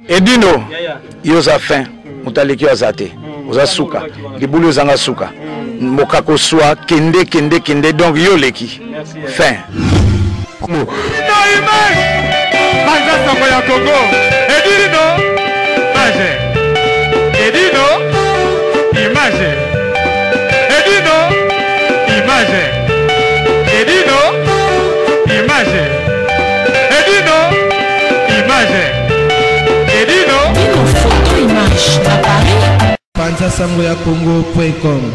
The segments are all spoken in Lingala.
Edino, yo oza fin, moto aleki yo aza te, oza suka, libulu ezanga suka, mboka koswa, kende kende kende, donc yo oleki, fin. Panza sango ya Congo, Edino, image, Edino, image, Edino, image, Edino, image, Edino, image. Edino. Dino photo image na Paris. Panza sango ya Congo.com.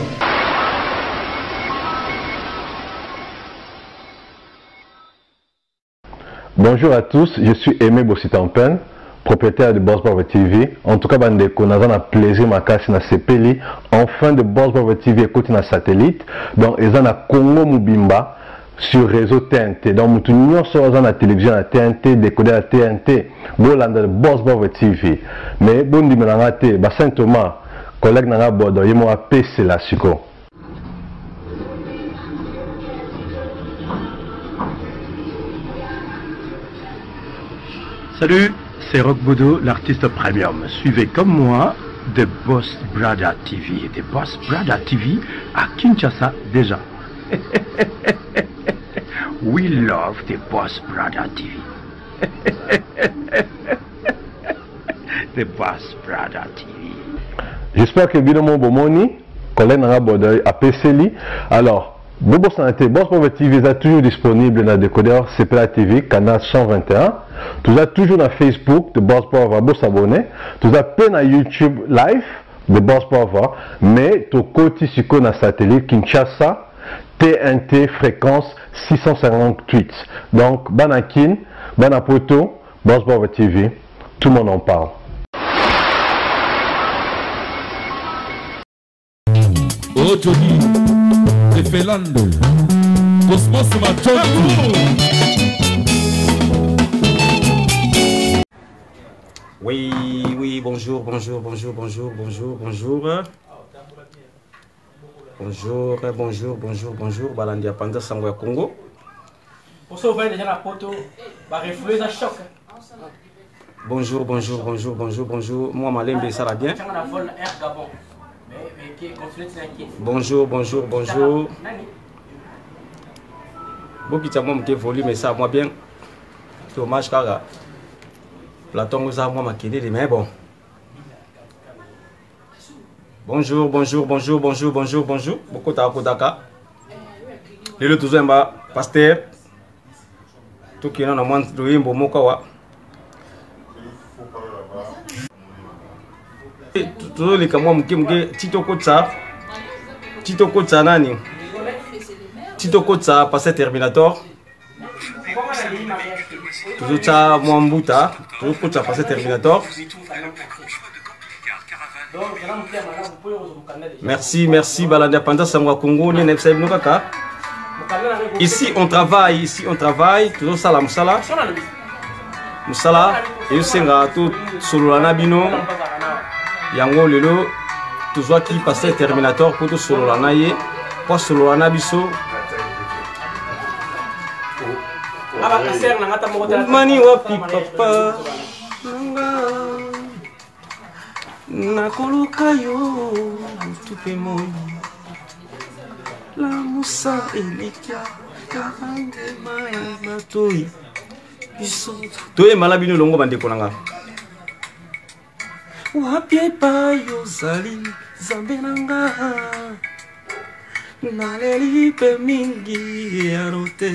Bonjour à tous, je suis Aimé Bossitampen, propriétaire de Boss Bravo TV. En tout cas, bandeko, naza na plaisir makasi na sepeli. Enfin de Boss Bravo TV ekoti na satellite. Donc eza na Congo mobimba sur réseau TNT. Donc mutu nyonso aza na télévision ya TNT, décodeur ya TNT, bolanda de Boss Bravo TV. Mais bondimela nga te, ba Saint Thomas, collègue na nga Bodo, ye moko apesela sikoyo. Salut, c'est Rock Bodo, l'artiste premium. Suivez comme moi The Boss Brother TV. The Boss Brother TV à Kinshasa déjà. We love The Boss Brother TV. The Boss Brother TV. J'espère que bino mo bomoni collègue nanga Bodoy apeseli. Alors, bobosana te, Boss Brother TV eza toujours disponible na décodeur CPLA TV canal 121. Toza toujours na Facebook de Boss Brother, bo s'abonner. Toza pe na YouTube live de Boss Brother, mais tokoti sikoyo na satellite Kinshasa TNT fréquence 658. Donc bana Kin, bana Poto, Boss Brother TV, tout le monde en parle. Oh Johnny, de Finlande, Cosmos Machondo. Oui, oui, bonjour, bonjour, bonjour, bonjour, bonjour, bonjour. Bonjour, bonjour, bonjour, bonjour. Balandi ya Panza Sango ya Congo. Bonjour, bonjour, bonjour, bonjour, bonjour. Moi, Malembe, ça va bien? Bonjour, bonjour, bonjour. Bokita mwa moke volume esa mwa bien. Dommage kaka. Plateau ngo eza mwa makelele mais bon. Bonjour, bonjour, bonjour, bonjour, bonjour, bonjour. Bokota kotaka. Lelo tozoyamba pasteur. Tokenda na mwa loyembo moko awa. Tozoleka mwa moke moke ti tokotisa ti tokotisa nani ti tokotisa pasteur Terminator. Tozotya mwa mbuta tozokotisa pasteur Terminator. Merci, merci Balandi ya Panza Sango ya Congo nde nayebisa bino kaka. Ici on travaille, ici on travaille, tozosala mosala. Mosala ezosenga tosolola na bino. Yango lelo tozwaki pasteur Terminator mpo tosolola na ye, mpo asolola na biso. Mani wapi papa? Nakoluka yo butu mpe moi, lamusa elikya karandema ya matoi biso toyemala bino elongo bandeko na nga. Wapi epai ozali Nzambe na nga, naleli mpe mingi eyano te,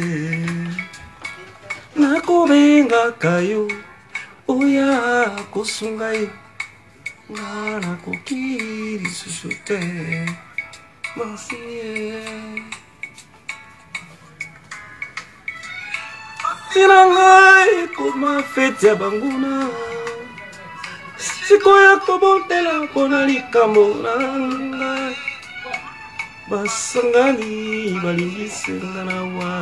nakobengaka yo oya kosunga ye, nga nakoki lisusu te. Merci. Tina ngai ekoma feti ya banguna, sikoyo kobondela mpona likambo na ngai, basangani balingisi nga na wa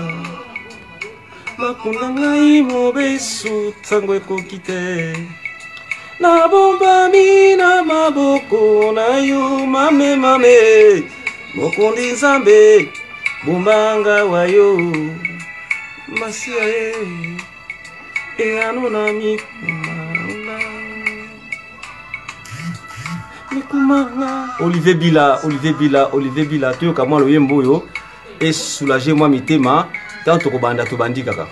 bakunda ngai mobesu ntango ekoki te, nabombami na maboko na yo mame mame, mokonzi Nzambe bombanga wa yo masiya e eyano na mikuma. Mikumanga. Olivier Bila, Olivier Bila, Olivier Bila, toyoka mwa loyembo oyo esoulage mwa mitema ntango tokobanda tobandi kaka.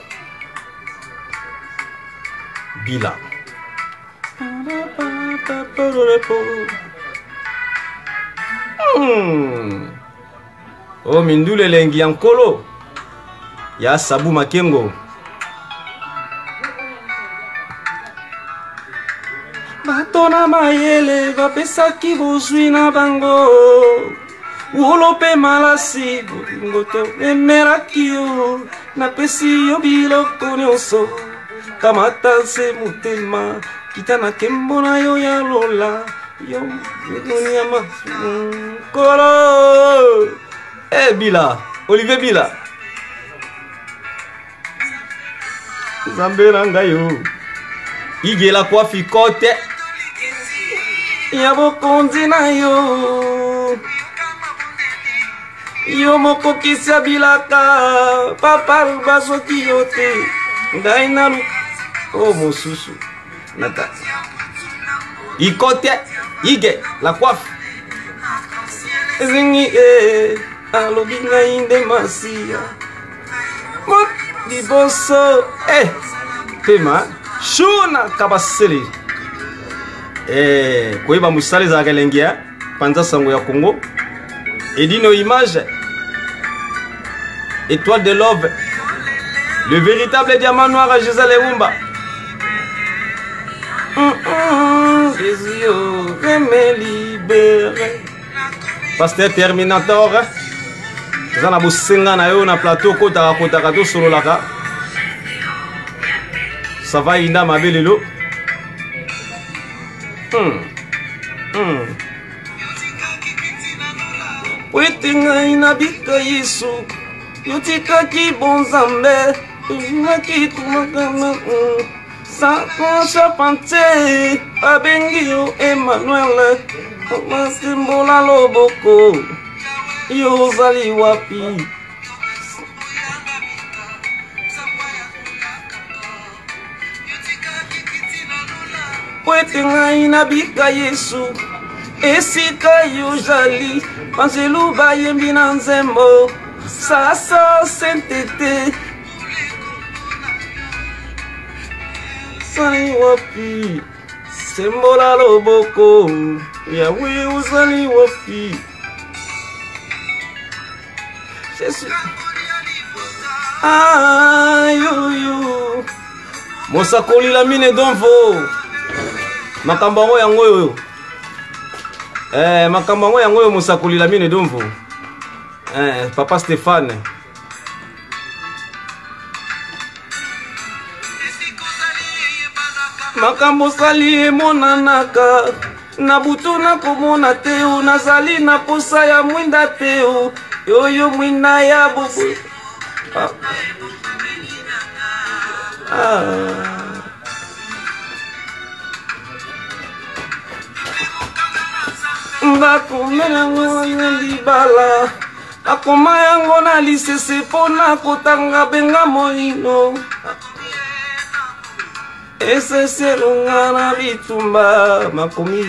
Bila. O mindulu elengi ya nkolo ya Sabu Makengo. Bato na mayele bapesaki bozwi na bango wolo mpe malasi, bolingo to emelaki yo, napesi yo biloko nyonso, kamata nse motema, kita na nkembo na yo ya lola, yo nyama nkolo. Eh, Bila, Olivier Bila, Nzambe na ngai yo igela kwafi kote ya bokonzi na yo, yo mokokisi ya bilaka, papa bazoki yo te, ngai nalu o mosusu nata ikote ige la coiffe ezingi e alobi ngai nde masiya mo liboso e pema shuna kabasele eh, koyeba mosala ezalaka elengi ya panza sango ya Congo. Edino Image, étoile de love, le véritable diamant noir à Gisèle Eumba. Jésus aurait me libéré. Pasteur Terminator, toza na bosenga na yo na plateau, kotaka kotaka tosololaka. Ça va inda mabe lelo. Po ete ngai nabika Yesu, yotikaki bonzambe, olingaki komakama Satan charpentier, babengi yo Emmanuel, omasembola loboko, yo ozali wapi? Po ete ngai nabika Yesu, esika yo ozali, banzelu bayembi na nzembo sasa sentete. Ozali wapi? Sembola loboko, Yawe, ozali wapi? Jésus. Ayoyo. Mosakoli Lamine Donvo. Makambo yango yango oyo. Eh, makambo yango yango oyo mosakoli Lamine Donvo. Eh, papa Stéphane. Makambo osali emonanaka na butu, nakomona te o, nazali na posa ya mwinda te o, yoyo mwinda ya bobo. Ah. Ah. Bakomela yango na libala, bakoma yango na lisese mpo na kotanga benga moino eseselonga na bitumba makomi.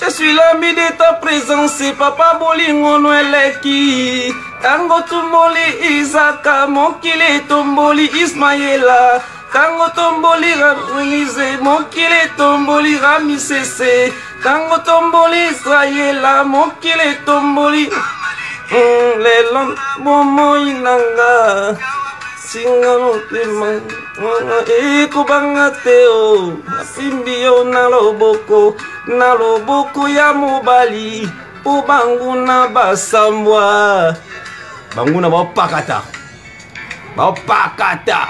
Je suis l'ami de ta présence, papa bolingo no eleki. Tango tumboli Isaka, mokili etomboli Ismaela. Tango tomboli Ramise, mokili etomboli Ramisese. Tango tomboli Israela, mokili etomboli. Lelo bomoi nanga singa motema ekobanga te o, nasimbi yo na loboko, na loboko ya mobali, mpo banguna basambwa, banguna baopakata, baopakata.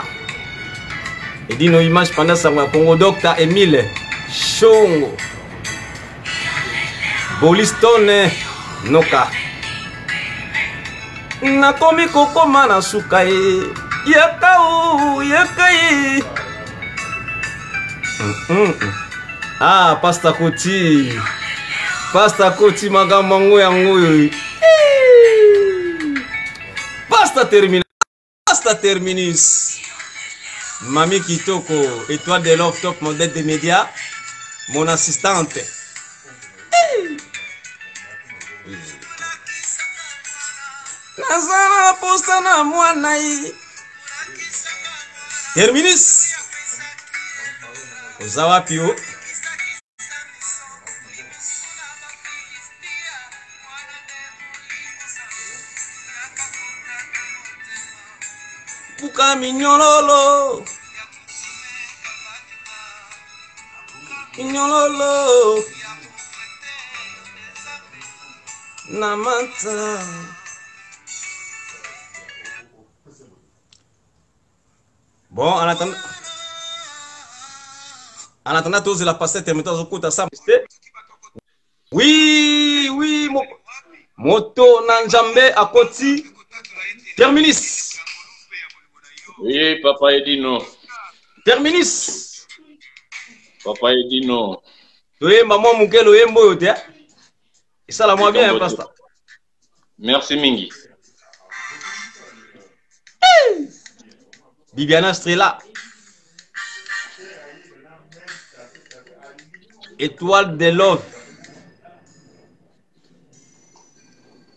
Edino Image panda sango ya Congo, Dr Emile Shongo Bolistone Noka. Nakomi kokoma na suka ye, yaka o, yaka ye. Ah, Pasta Koti, Pasta Koti, makambo yango yango oyo. Pasta terminus, Pasta terminus. Mami Kitoko, étoile de love, top modèle des médias, mon assistante. Naza na posa na mwana ye. Terminus. Oza wapi yo? Buka minyololo. Minyololo. Na manta. Bon, en attendant, en attendant tozela pasteur terminator azokota sa oui oui mo, moto na nzambe akoti terminus. Oui, papa Edino. Terminus. Papa Edino. Toyemba mwa moke loyembo oyo te esala mwa bien, pasteur. Merci mingi. Bibiana Strela. Étoile de love.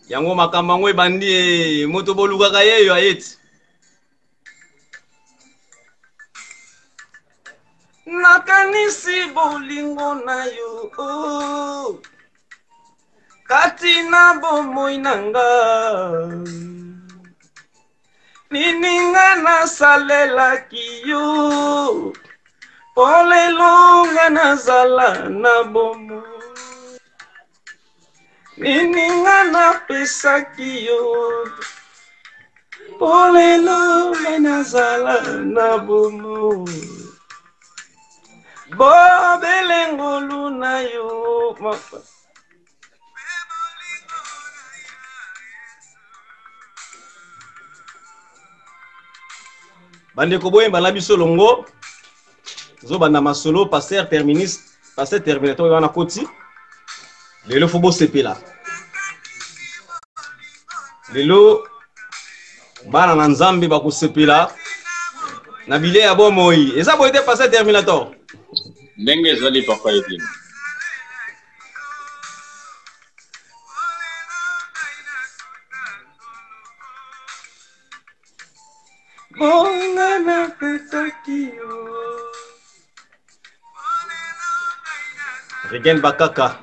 Yango makambo yango ebandi e moto bolukaka ye yo ayeti. Nakanisi bolingo na yo oh. Kati na bomoi na nga nini nga nasalelaki yo mpo lelo nga nazala na bomoi nini nga napesaki yo mpo lelo nga nazala na bomoi bobele ngolu na yo. Bandeko, boyemba na biso longo, tozobanda masolo. Pasteur terministe, pasteur terminator oyo wana koti lelo, fo bosepela lelo. Bana na Nzambe bakosepela na bilei ya bomoi. Eza boye te, pasteur terminator? Ndenge ezali, papa Edino. Bonga napesaki yo. Regen Bakaka.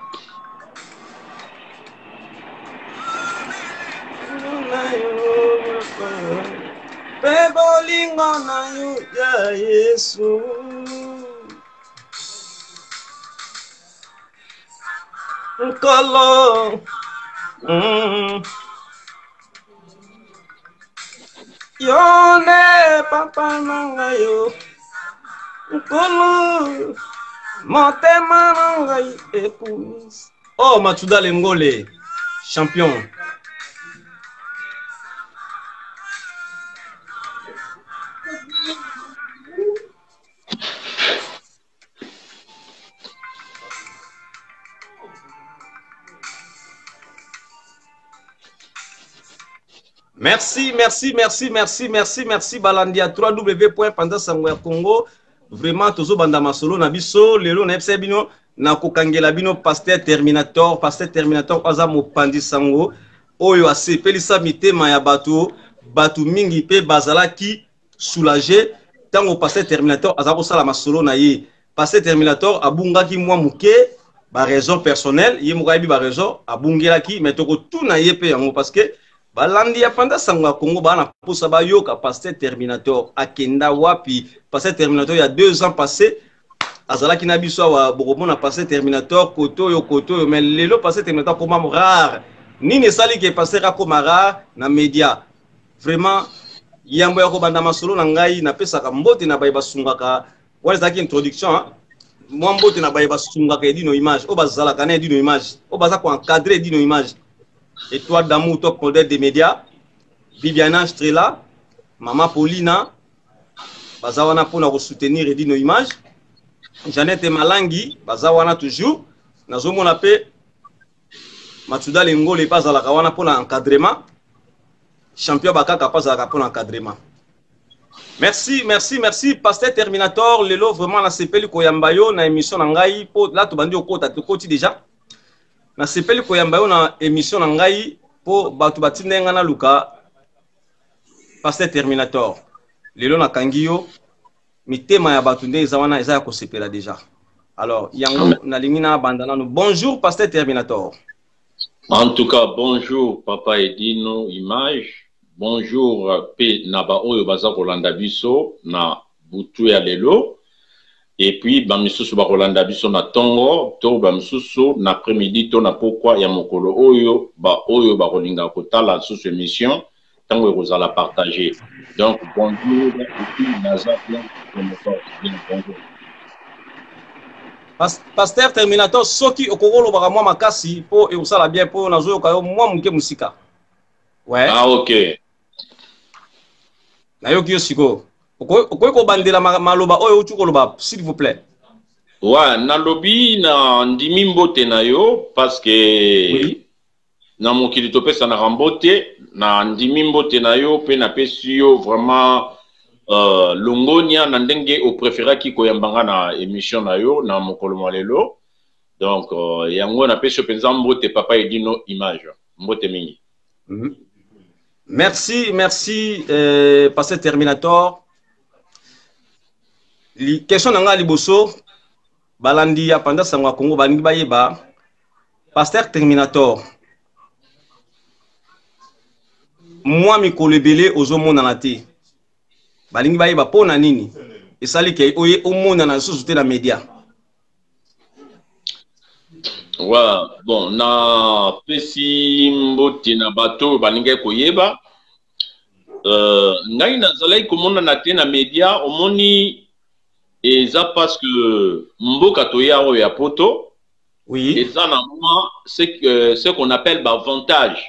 Mpe bolingo na yo ya Yesu. Nkolo. Yo nde papa na ngai yo Nkolo, motema na ngai ekumisi. Oh, Matsuda Lengole, champion. Merci, merci, merci, merci, merci, merci balandi ya www.panzasango ya Congo. Vraiment tozobanda masolo na biso lelo. Nayebisa bino na kokangela bino pasteur Terminator. Pasteur Terminator aza mopanzi sango oyo asepelisa mitema ya bato, bato mingi mpe bazalaki soulagé ntango pasteur Terminator aza kosala masolo na ye. Pasteur Terminator abungaki mwa moke, ba raison personnelle, ye moko ayebi ba raison abungelaki, mais tokotuna ye mpe yango, parce que balandi ya Panda Sango ya Congo baa na mposa bayoka pasteur Terminator akenda wapi. Pasteur Terminator ya 2 ans passé azalaki na biso awa. Bokomona pasteur Terminator kote oyo, kote oyo, mais lelo pasteur Terminator akoma rare. Nini esali ke pasteur akoma rare na média? Vraiment, yambo ya kobanda masolo na ngai, napesaka mbote na baye basungaka. Wana ezalaki introduction, hein? Mwa mbote na baye basungaka Edino Image, oyo bazalaka na Edino Image, oyo baza koencadre Edino Image: Étoile d'amour, top modèle des médias, Bibiana Strela, mama Paulina, baza wana mpona kosoutenir Edino Image. Jeannette Malangi, baza wana toujours. Nazomona mpe Matsuda Lengole mpe azalaka wana mpona encadrement. Champion Bakaka mpe azalaka mpona encadrement. Merci, merci, merci Pasteur Terminator. Lelo vraiment nasepeli koyamba yo na émission na ngai po là tobandi okota tokoti déjà. Nasepeli koyamba yo na émission na ngai po bato batinda nga na luka Pasteur Terminator. Lelo nakangi yo mitema ya bato nde eza wana eza ya kosepela déjà. Alors yango nalingi na banda nanu. Bonjour Pasteur Terminator. En tout cas, bonjour Papa Edino Image. Bonjour pe na ba oyo baza kolanda biso na butu ya lelo et puis ba misusu bakolanda biso na tongo to ba misusu na après-midi to na pokwa ya mokolo oyo ba oyo bakolinga kotala lisusu émission ntango ekozala partage. Donc bonjour et puis naza bien bien bonjour. Pasteur Terminator, soki okoki olobaka mwa makasi mpo ekosala bien mpo nazoyoka yo mwa moke mosika. Ouais. Ah, ok. Nayoki yo sikoyo. Okoki kobandela maloba oyo outi koloba, s'il vous plaît. Ouais, nalobi na ndimi mbote na yo parce que oui. Na mokili topesanaka mbote, na ndimi mbote na yo pe napesi yo vraiment longonia na ndenge opréféraki koyamba nga na émission na yo na mokolo mwa lelo. Donc yango napesi yo mpenza mbote Papa Edino Image. Mbote mingi. Merci, merci Pasteur Terminator. Li question na nga liboso balandi ya Panza Sango ya Congo balingi bayeba Pasteur Terminator. Mwa mikolo ebele ozomonana te. Balingi bayeba mpo na nini esali ke oye omonana lisusu te na media. Ouais, bon, na pesi mbote na bato balingaki koyeba. Ngai nazalaki komonana te na media, omoni eza parce que mboka toya oyo ya poto. Oui. Eza na mwa ce qu'on appelle ba avantage.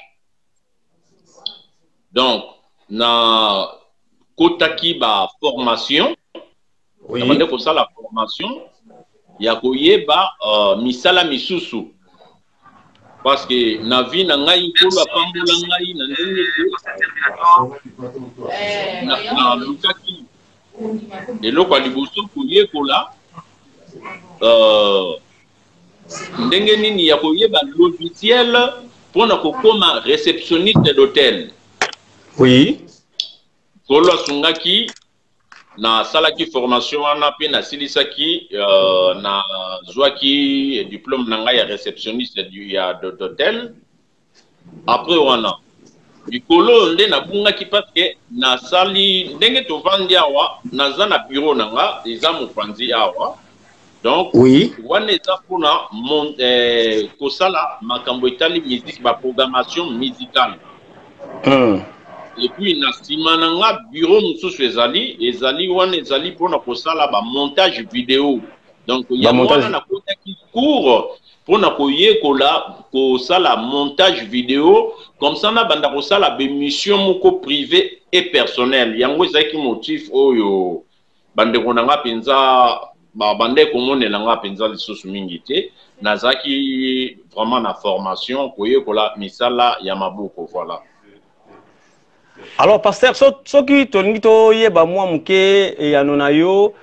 Donc na kotaki ba formation. Oui. Na bande kosala formation ya koyeba misala misusu. Parce que na vie na ngai nkolo apambola ngai na ndenge te na lukaki eloko ya liboso koyekola ndenge nini ya koyeba logiciel mpona kokoma réceptionniste d'hôtel. Oui. Nkolo asungaki nasalaki formation wana mpe nasilisaki nazwaki diplôme na ngai ya réceptionniste ya d'hôtel. Après wana likolo nde nabungaki parce que nasali ndenge tovandi awa naza na bureau na nga eza mopanzi awa. Donc oui. Wana eza mpona kosala makambo etali musique, ba programmation musicale. Et puis na nsima na nga bureau mosusu ezali wana ezali mpona kosala ba montage vidéo. Donc ya wana nakotaki cours mpona koyekola kosala montage vidéo comme ça na banda kosala ba émission moko privé et personnel. Yango ezalaki motif oyo bandeko na nga mpenza bande komonela nga mpenza lisusu mingi te. Nazalaki vraiment na formation koyekola misala ya maboko, voilà. Alors pasteur, soki tolingi toyeba mwa moke eyano na yo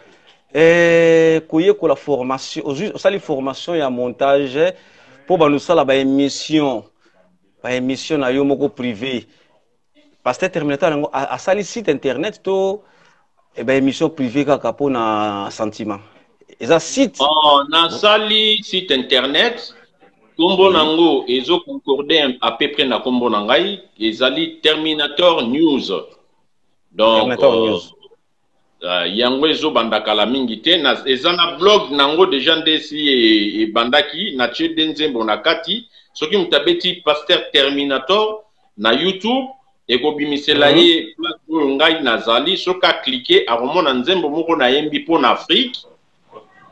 koyekola formation, osali formation ya montage mpo banosala ba émission na yo moko privé. Pasteur Terminator yango asali site internet to ba émission privée kaka mpo na sentiment. Eza site. Oh, nasali site internet. Kombo nango ezo concorder à peu près na kombo na ngai, ezali Terminator News. Donc Terminator News. Yango ezo bandaka la mingi te, na eza na blog nango déjà ndesi ebandaki na tie de nzembo na kati. Soki moto abeti Pasteur Terminator na YouTube ekobimisela ye place oyo ngai nazali. Soki aklike akomona nzembo moko nayembi mpo na Afrique.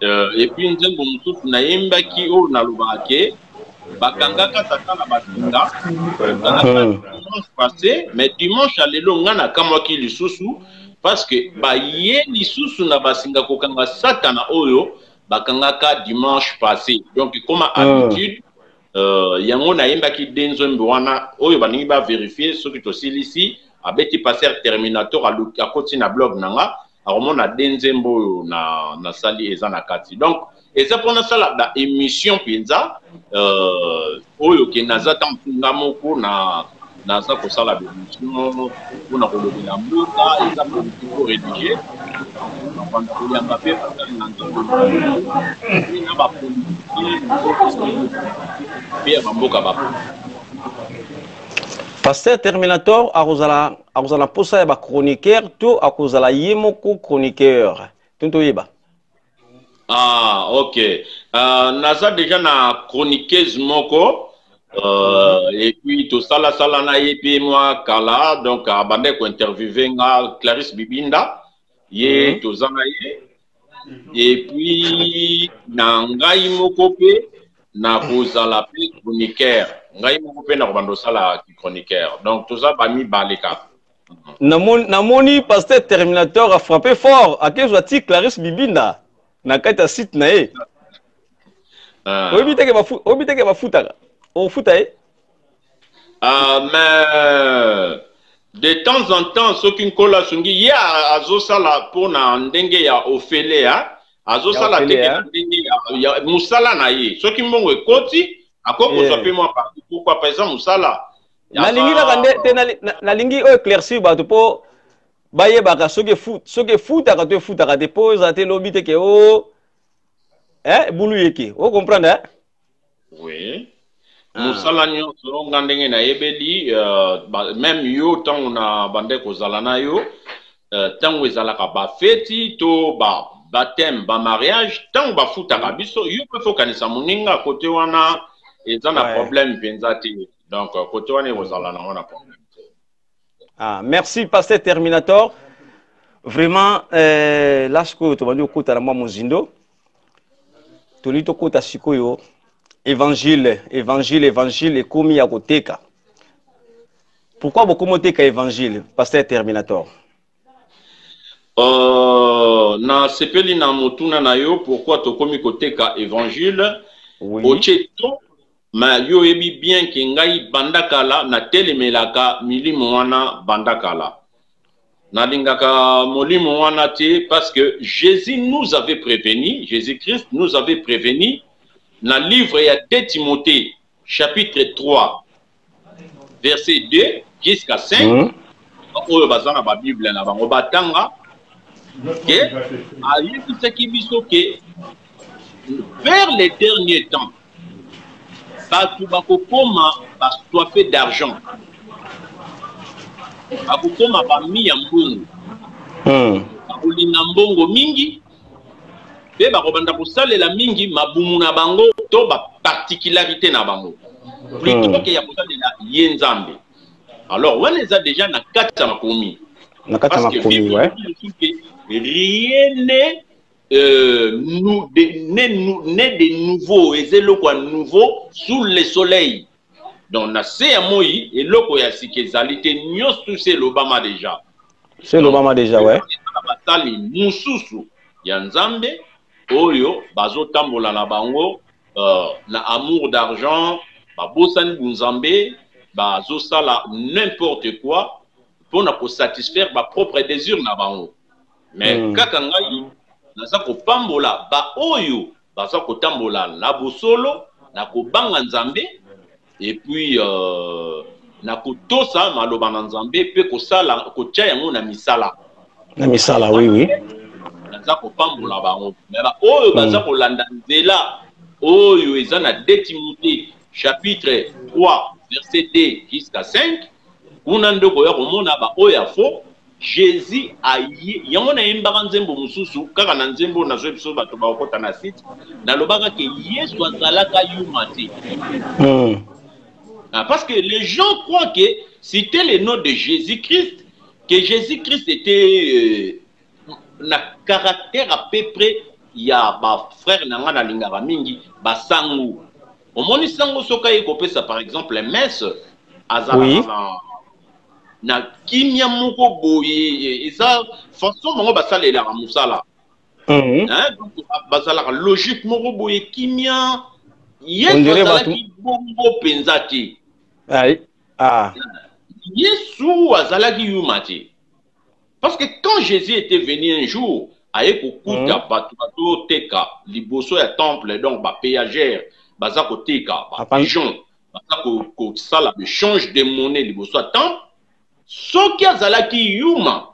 Et puis nzembo mosusu nayembaki oyo nalobaka ke bakangaka tata na basinga, bakangaka dimanche passé, mais dimanche ya lelo nga nakamwaki lisusu parce que baye lisusu na basinga kokanga satana oyo bakangaka dimanche passé. Donc comme habitude, yango nayembaki de nzembo wana oyo balingi ba vérifier soki tosilisi. Abeti Pasteur Terminator, akoti na blog na nga, akomona de nzembo oyo na nasali eza na kati. Donc eza mpo nasala ba émission mpenza oyo ke naza ntango nga moko na naza kosala ba émission mpona kolobela mboka, eza politico religieux, banda koyamba mpe basali na Nzambe mpe na bapoliticien mpe ya bamboka ba. Pasteur Terminator akozala na posa ya bachroniqueur to akozala ye moko chroniqueur? To toyeba. Ah, ok. Naza déjà na chroniqueuse moko et puis tosalasala na ye mpe mwa kala, donc abandaki kointerviewe nga, Clarisse Bibinda ye. Toza na ye et puis na ngai moko mpe nakozala mpe chroniqueur, ngai moko mpe nakobanda osala chroniqueur, donc toza bamibale kaka. Namoni Pasteur Terminator a frappé fort, akezwa ti Clarisse Bibinda na kati ya site na ye. Oyebi teke bafutaka, ofuta ye? Mais de temps en temps, soki Nkolo asungi ye, azosala mpona ndenge ya ofele, azosala teke na ndenge ya mosala na ye. Soki mbongo ekoti, akoki kozwa mpe mwa parti. Pourquoi pas? Eza mosala. Nalingi kaka nde te, nalingi oyo éclaircir bato mpo bayebaka soki efutaka to efutaka te, mpo ezala te lobi te ke o bulu yeke o comprendre, eh? Oui, mosala nyonso, nga ndenge nayebeli, même yo, ntango na bande kozala na yo, ntango ezalaka bafeti to ba baptême, bamariage, ntango bafutaka biso, yo mpe fokanisa moninga kote wana, eza na problème mpenza te. Donc kote wana ekozala nango na problème te. Ah, merci Pasteur Terminator. Vraiment, là sikoyo tobandi kokota na mwa mozindo, tolingi tokota sikoyo évangile. Évangile, évangile ekomi ya koteka. Pourquoi bokomi oteka évangile, Pasteur Terminator? Nasepeli na motuna na yo, pourquoi tokomi koteka évangile. Otie to ma yo oyebi bien ke ngai banda kala natelemelaka milimo wana, banda kala nalingaka molimo wana te, parce que Jésus nous avait prévenu, Jésus-Christ nous avait prévenu na livre ya 2 Timothée chapitre 3 verset 2 jusqu'à 5. Oyo baza na babible na bango batanga ke ayebisaki biso ke vers les derniers temps, bato bakokoma basoife d'argent, bakokoma bami ya mbongo, bakolinga mbongo mingi mpe bakobanda kosalela mingi mabumu na bango to baparticularité na bango plutôt ke ya kosalela ye Nzambe. Alors wana eza déjà na kati ya makomi. Na kati ya makomi, ouais. Rien n'est nous, de, né, nous, né de nouveau, eza eloko ya nouveau sous le soleil. Donc na se ya moi, eloko ya sika ezali te, nyonso se elobama déjà. Se elobama déjà, ouais. Basali mosusu ya Nzambe oyo bazotambola na bango na amour d'argent, babosani bunzambe, bazosala n'importe quoi mpona kosatisfaire bapropre désir na bango. Mais kaka ngai naza kopambola baoyo baza kotambola na bosolo, na kobanga Nzambe et puis na kotosa maloba na Nzambe mpe kosala, kotia yango na misala. Na misala, oui. Naza kopambola bango. Mais baoyo baza kolanda nzela oyo eza na 2 Timothée chapitre 3 verset 2 jusqu'à 5, kuna nde okoya komona baoyo ya faux Jésus aye. Yango nayembaka nzembo mosusu kaka na nzembo nazwi biso bato bakokɔta na site, nalobaka ke Yesu azalaka yuma te. Ah, parce que les gens croient que citer le nom de Jésus-Christ, que Jésus-Christ était na caractère à peu près ya bafrère na nga nalingaka mingi, basango. Omoni sango soki aye kopesa par exemple messe, azalaka na kimia moko boye, eza façon bango basalelaka mosala. Hein, donc bazalaka logique moko boye, kimia. Yesu azalaki bongo mpenza te. Aïe. Ah. Yesu azalaki yuma te. Parce que quand Jésus était venu un jour, aye kokuta bato bazoteka liboso ya temple, donc bapayagere baza koteka bapigeon, baza kosala échange de monnaie liboso ya temple. Soki azalaki yuma,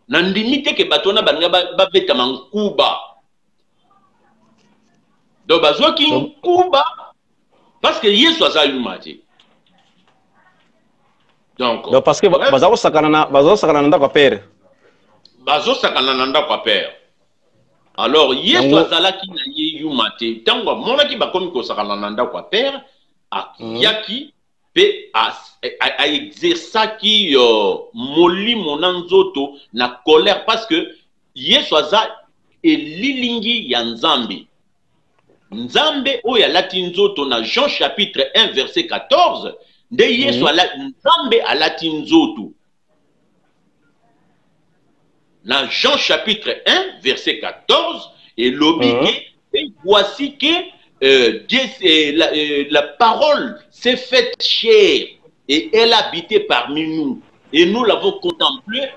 nandimi te ke bato wana balinga babetama nkuba. Donc bazwaki nkuba parce que Yesu aza yuma te. Donc, Donc parce que baza kosakana na, baza kosakana na ndako ya pere. Bazosakana na ndako ya pere. Alors Yesu azalaki na ye yuma te. Ntango amonaki bakomi kosakana na ndako ya pere, akiyaki mpe aexerçaki molimo na nzoto na colère, parce que Yesu aza elilingi ya Nzambe. Nzambe oyo alati nzoto na Jean chapitre 1 verset 14, nde Yesu Nzambe alati nzoto. Na Jean chapitre 1 verset 14 elobi ke et voici que Dieu, la parole s'est faite chair et elle habitait parmi nous et nous l'avons contemplée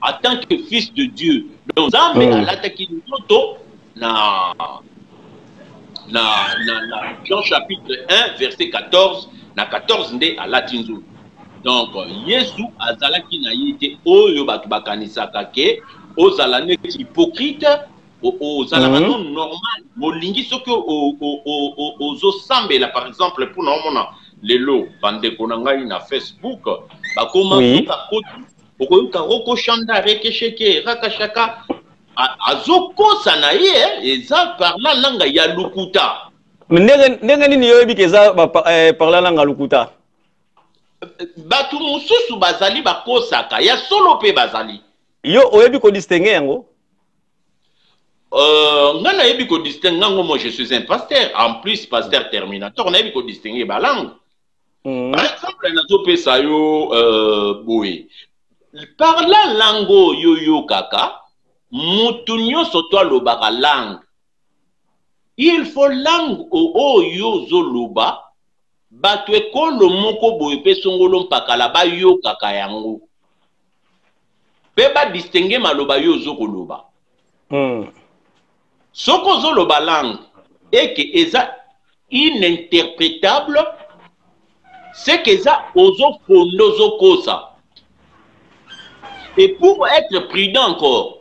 en tant que fils de Dieu. Donc Nzambe alataki nzoto na Jean chapitre 1 verset 14, na 14 nde alati nzoto. Donc Yesu azalaki na ye te oyo bato bakanisaka ke ozala neti hypocrite, ozalaka non normal. Molingi soki ozosambela, par exemple, mpona omona lelo bandeko na ngai na Facebook bakoma soki akoti okoyoka rokoshanda rekesheke rakashaka, azokosa na ye, eza parla langue ya lukuta. Ndenge nini yo oyebi ke eza parla langue ya lukuta? Bato mosusu bazali bakosaka ya solo mpe bazali. Yo oyebi kodistingue yango? Nga nayebi kodistingue ngango. Moi, je suis un pasteur, en plus pasteur terminator, nayebi kodistingue balangue. Par exemple, nazopesa yo boye, parla langue oyo oyokaka, mutu nyonso to alobaka langue, il faut langue oyo ozoloba, bato ekolo moko boye mpe songolo mpakala bayokaka yango mpe badistingue maloba yo ozokoloba. Soki ozoloba langue eke eza ininterprétable, c'est que eza ozofonda, ozokosa. Et pour être prudent encore,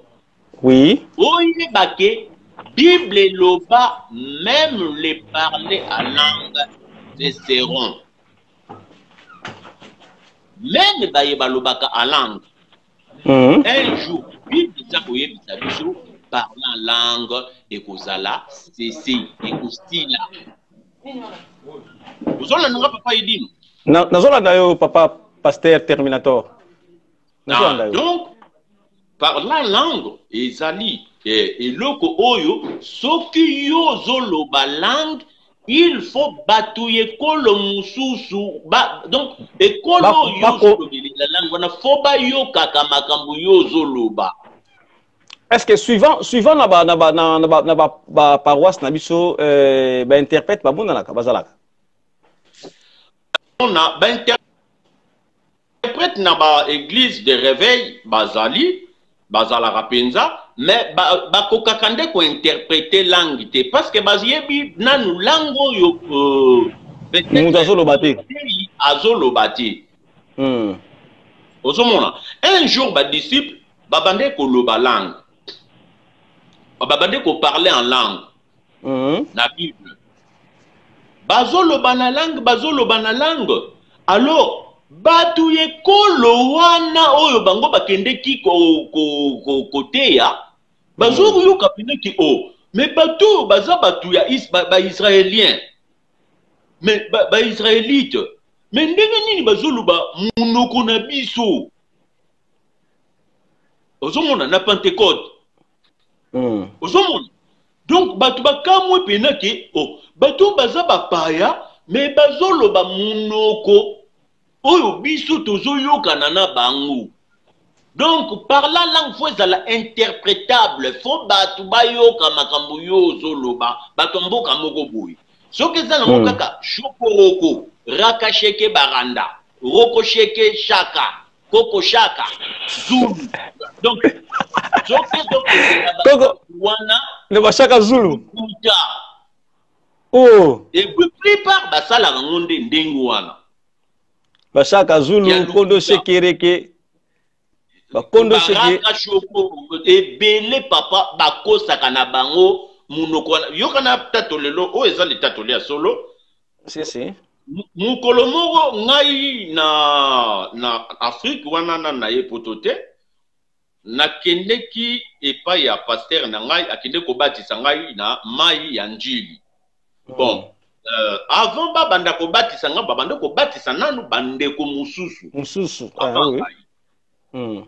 oyeba ke Bible eloba même les parler à langue cesseront, même baye balobaka à langue. Un jour Bible eza koyebisa biso parler en langue ekozala cesse, ekosila. Ozolanda nga, papa Edino? Nazolanda yo, papa pasteur terminator. Nazolanda yo. Donc par la langue ezali eloko oyo soki yo ozoloba langue, il faut bato ekolo mosusu donc ekolo oyo ozolobelela langue wana, faut bayokaka makambo yo ozoloba. Est ce que suivant na ba paroisse na biso, bainterprète babundanaka, bazalaka? Na bainterprète na baéglise de réveil bazali, bazalaka mpenza, mais bakokaka nde kointerprete langue te, parce que bayebi nanu langue oyo moto azoloba te. Azoloba te. Ozomona, un jour badisciple babande koloba langue, babande koparle en langue. Na Bible bazoloba na langue, bazoloba na langue. Alors bato ekolo wana oyo bango bakendeki koteya bazoyoka peneki o, mais bato oyo baza bato ya baisraélien, mais baisraélite, mais ndenge nini bazoloba monoko na biso? Ozomona na Pentecôte, ozomona, donc bato bakamwe pena ke oh, bato baza bapaya, mais bazoloba monoko oyo biso tozoyokana na bango. Donc par la langue, faut ezala interprétable, faut bato bayoka makambo yo ozoloba, bato ya mboka moko boye. Soki eza nango kaka shokoroko rakasheke baranda. Rokosheke Shaka, Koko Shaka, Zulu. Donc, soki Koko wana le bashaka Zulu. Kuta. Oh. Et puis plupart basalaka yango nde ndenge wana. Bashaka Zulu, Kondo Shekereke. Bakondo Sheke. Baraka Shoko, ebele papa bakosaka na bango munoko wana. Yoka na tato lelo oyo eza litatoli ya solo. Si si. Mokolo moko ngai na Afrique wana na ye poto te, nakendeki epai ya pasteur na ngai, akende kobatisa ngai na mai ya Njili. Bon, avant babanda kobatisa ngai, babanda kobatisa nanu bandeko mosusu. Mosusu. Ah, oui.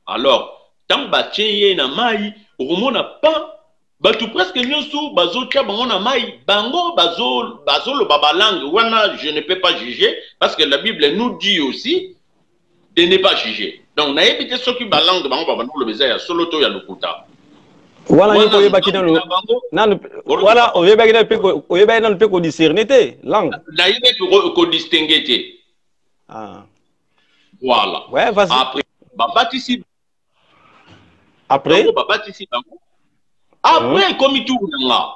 Alors, tant batie ye na mai, okomona pa bato presque nyonso bazotia bango na mai, bango bazoloba ba langue wana, je ne peux pas juger parce que la Bible nous dit aussi de ne pas juger. Donc nayebi te soki ba langue bango babanda koloba eza ya solo to ya lokuta. Wana yo oyebaki nanu nanu wana oyebaki nanu pe oyebaki nanu pe ko discerner te langue. Nayebi ko distinguer te. Ah. Voilà. Ouais, vas-y. Après babatisi après bango babatisi bango. Après ekomi tour na nga.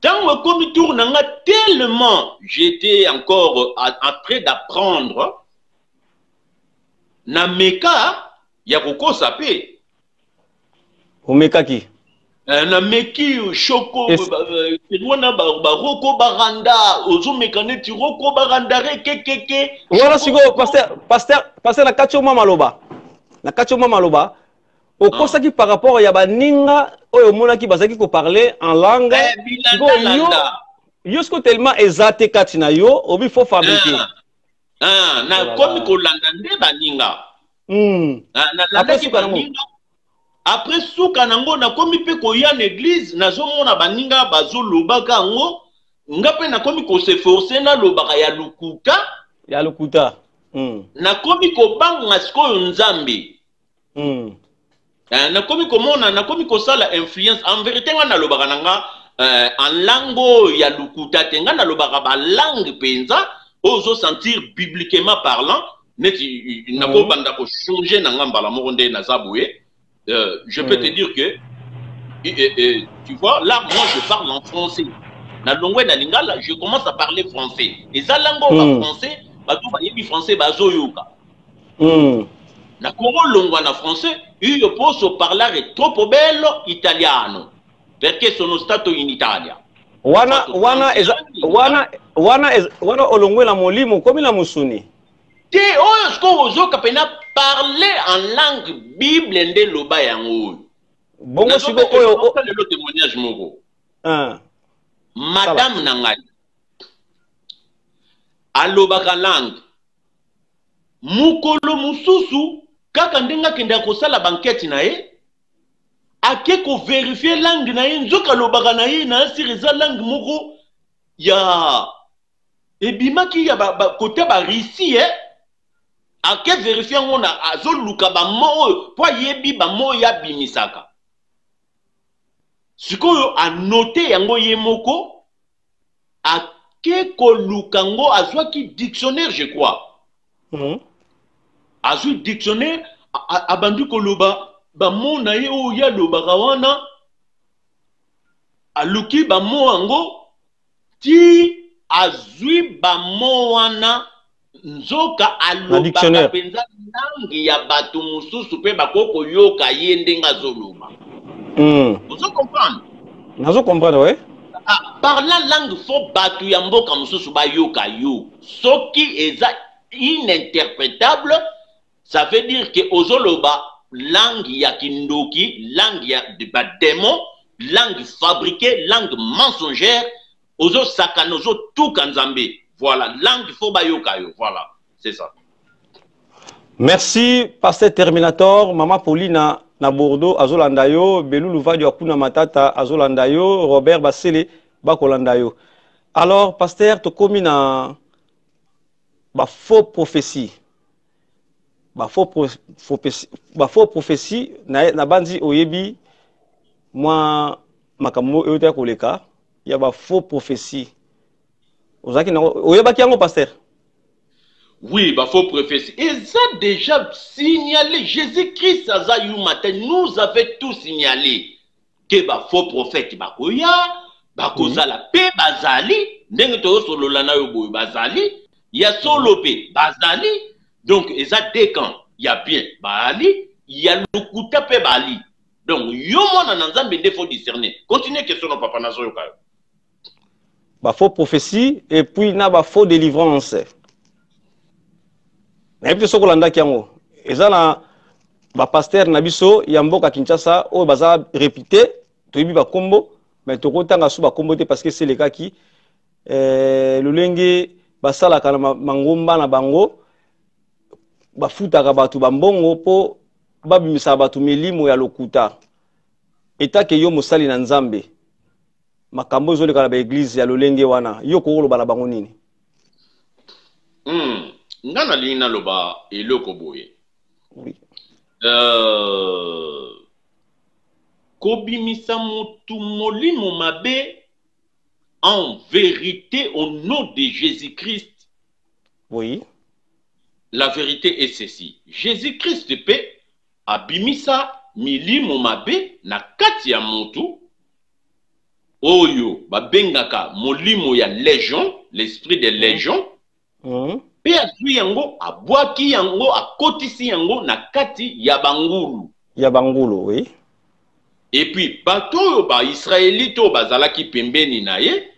Tango ekomi tour na nga, tellement j'étais encore en train d'apprendre na meka ya kokosa pe. Omekaki? Na meki shoko wana baroko baranda, ozomeka neti roko baranda re kekeke. Wana sikoyo pasteur na kati yo mwa maloba. Na kati yo mwa maloba. Okosaki par rapport ya baninga oyo omonaki bazalaki koparler en langue. Sikoyo yo sikoyo tellement eza te kati na yo, obi faut fabriquer. Nakomi kolanda nde baninga. Nalandaki baninga. Après suka nango nakomi pe koya na église, nazomona baninga bazolobaka yango, nga pe nakomi kose forcer nalobaka ya lokuta. Ya lokuta. Nakomi kobanga sikoyo Nzambe. Nakomi komona, nakomi kosala influence. En vérité nga nalobaka na nga en langue oyo ya lokuta te, nga nalobaka ba langue mpenza oyo ozosentir bibliquement parlant, neti nakobanda kochanger na nga mbala moko nde naza boye. Je peux te dire que tu vois, là moi je parle en français. Na longwe na lingala, je commence à parler français. Eza langue oyo ba français, bato bayebi français bazoyoka. Na Congo longwa na français, io posso parlare troppo bello italiano perché sono stato in Italia. Wana wana eza wana wana wana olongwe na molimo komi na musuni. Te oyo sikoyo ozoka pena parler en langue Bible nde loba yango oyo. Bongo sikoyo oyo lelo témoignage moko. Madame na ngai alobaka langue. Mokolo mosusu kaka ndenge akendaka kosala bankete na ye, ake koverifier langue na ye, nzoka alobaka na ye na asir eza langue moko ya ebimaki ya ba kote ba Russie, ake verifier yango na azoluka bamo oyo po ayebi bamo oyo abimisaka. Sikoyo anote yango ye moko, ake koluka ngo, azwaki dictionnaire je crois. Azwi dictionnaire, abandi koloba bamo na ye oyo ye alobaka wana, aluki bamo yango ti azwi bamo wana, nzoka alobaka mpenza langue ya bato mosusu mpe bakoki koyoka ye ndenge azoloba. Ozo comprendre? Nazo comprendre, ouais. Parla langue fo bato ya mboka mosusu bayoka yo. Soki eza ininterprétable, ça veut dire que ozoloba langue ya kindoki, langue ya badémon, langue fabriquée, langue mensongère, ozosakana, ozotuka Nzambe. Voilà, langue fo bayoka yo. Voilà, c'est ça. Merci, Pasteur Terminator, Mama Paulina na Bordeaux, azolanda yo, Belulu Vadio Akuna Matata, azolanda yo, Robert Basele, bakolanda yo. Alors, Pasteur, tokomi na ba faux prophétie. Ba faux prophétie, ba faux prophétie na bandi oyebi moi makambo oyo ta koleka, ya ba faux prophétie. Ozaki na oyebaki yango, Pasteur? Oui, ba faux prophétie eza déjà signalé. Jésus Christ aza yuma te, nous avait tout signalé ke ba faux prophète bakoya, bakozala mpe bazali ndenge tozosolola na yo boye, bazali ya solo mpe bazali. Donc eza deux camps, ya bien baali, ya lokuta mpe baali. Donc yo mwana na Nzambe nde faut discerner. Continue question no papa, nazoyoka yo. Ba faux prophétie et puis na ba faux délivrance, nayebi te soki olandaki yango. Eza na bapasteur na biso ya mboka Kinshasa oyo baza réputé, toyebi bakombo, mais tokotanga so bakombo te parce que eselekaki lolenge basalaka na mangomba na bango. Bafutaka bato bambongo mpo babimisaka bato milimo ya lokuta. Etake yo mosali na Nzambe, makambo ezoleka na baéglise ya lolenge wana, yo kokoloba na bango nini? Nga nalingi naloba eloko boye. Oui. Kobimisa motu molimo mabe en vérité au nom de Jésus-Christ. La vérité est ceci: Jésus-Christ mpe abimisa milimo mabe na kati ya motu oyo babengaka molimo ya légion, l'esprit de légion, mpe azwi yango, abwaki yango, akotisi yango na kati ya bangulu. Ya bangulu, oui. Et puis bato oyo baisraélite oyo bazalaki pembeni na ye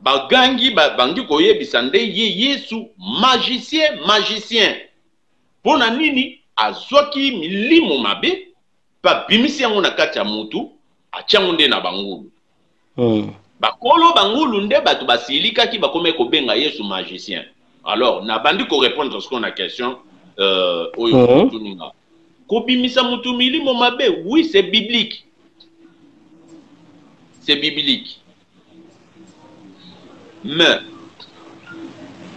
bagangi, bangi koyebisa nde ye Yesu magicien, magicien. Mpo na nini? Azwaki milimo mabe mpe abimisi yango na kati ya motu, atia yango nde na bangulu. Bakolo bangulu nde bato basilikaki, bakomi kobenga Yesu magicien. Alors nabandi korépondre sikoyo na question oyo otuninga. Kobimisa motu milimo mabe, oui, c'est biblique, c'est biblique, mais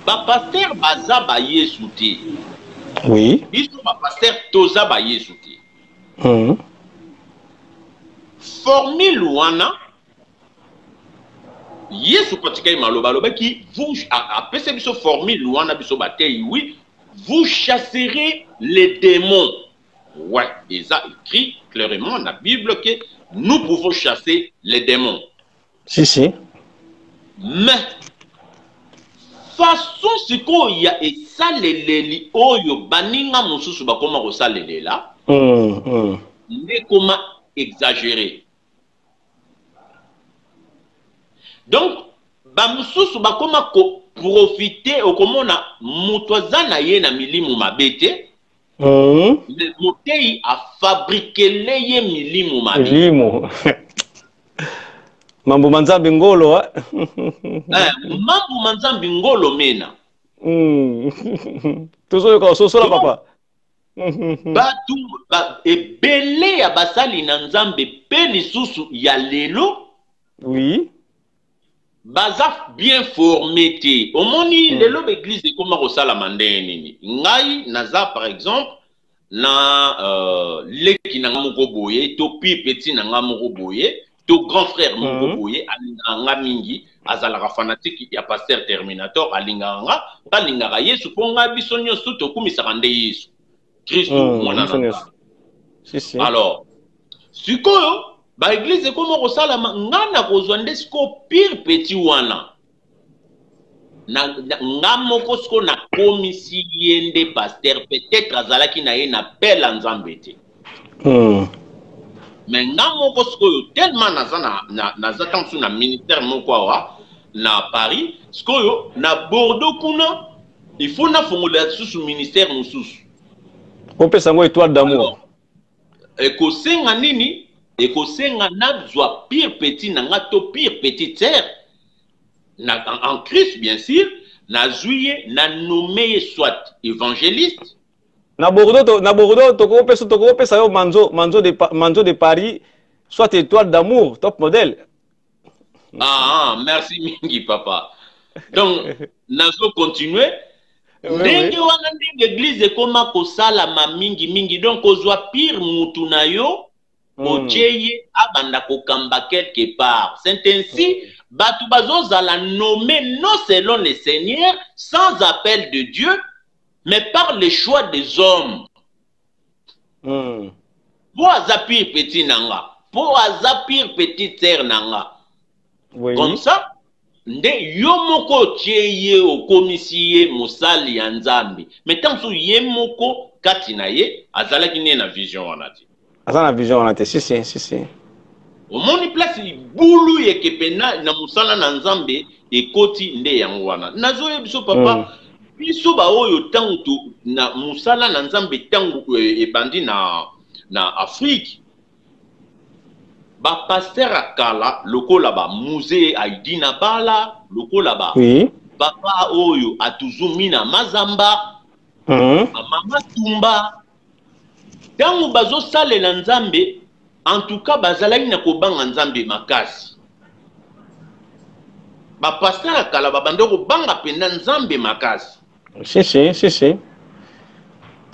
bapasteur baza bayesu te. Biso bapasteur toza bayesu te. Formule wana Yesu patikaki maloba, alobaki vous, apesi biso formule wana, biso batei, oui, vous chasserez les démons. Ouais, eza écrit clairement na Bible que nous pouvons chasser les démons. Si si. Mais façon sikoyo ya esaleleli oyo baninga mosusu bakoma kosalelela nde koma exagéré. Donc bamosusu bakoma koprofiter. Okomona moto aza na ye na milimo mabe te, mais motei afabriquer ye milimo mabe. Milimo mambo manzambi ngolo. Eh, mambo manzambi ngolo mena. Tozoyoka, ososola papa. Bato ebele ya basali na Nzambe mpe lisusu ya lelo baza bien formé te. Omoni, lelo baéglise ekóma kosalama ndenge nini? Ngai naza par exemple na leki na nga moko boye, to pi petit na nga moko boye, to grand frère moko boye, alingaka nga mingi, azalaka fanatique ya pasteur Terminator, alingaka nga mpe alingaka Yesu mpo nga biso nyonso tokumisaka nde Yesu Kristu, mwana na Nzambe. Si, si. Alors sikoyo baéglise ekóma kosalama, nga na kozwa nde sikoyo pire petit wana na nga moko sikoyo nakomisi ye nde pasteur. Peut-être azalaki na ye na pela Nzambe te, mais nga moko sikoyo tellement naza naza ntango mosusu na ministère moko awa na Paris, sikoyo na Bordeaux kuna il faut nafongola lisusu ministère mosusu. Opesa yango étoile d'amour. Ekosenga nini? Ekosenga nazwa pire petit na nga to pire petite sœur na, en Christ bien sûr, nazwi ye, na nommé ye soit évangéliste. Na Bordeaux tokopesa yo manzo de Paris, soit étoile d'amour, top modèle. Ah, ah, merci mingi papa. Donc nazo continuer ndenge wana, ndenge église ekóma kosalama mingi mingi. Donc kozwa pire mutu na yo, otie ye abanda kokamba quelque part, c'est ainsi bato bazozala nommé non selon le Seigneur, sans appel de Dieu. Mais par le choix des hommes. Po aza pire petit na nga, po aza pire petite sœur na nga. Oui. Comme ça nde yo moko otie ye, okomisi ye mosali ya Nzambe. Mais ntango mosusu ye moko kati na ye azalaki nde na vision wana te. Aza na vision wana te, si si si si. Omoni place bulu yeke pena na mosala na Nzambe ekoti nde yango wana. Nazoyebi biso papa, biso baoyo ntango to na mosala na Nzambe ntango ebandi na Afrique, ba pasteur ya kala lokola ba Mzee Aidina Bala, lokola ba papa oyo Atuzumina Mazamba, ba mama Tumba, ntango bazosalela Nzambe, en tout cas bazalaki na kobanga Nzambe makasi. Ba pasteur ya kala babanda kobanga mpenza Nzambe makasi. Si si si si.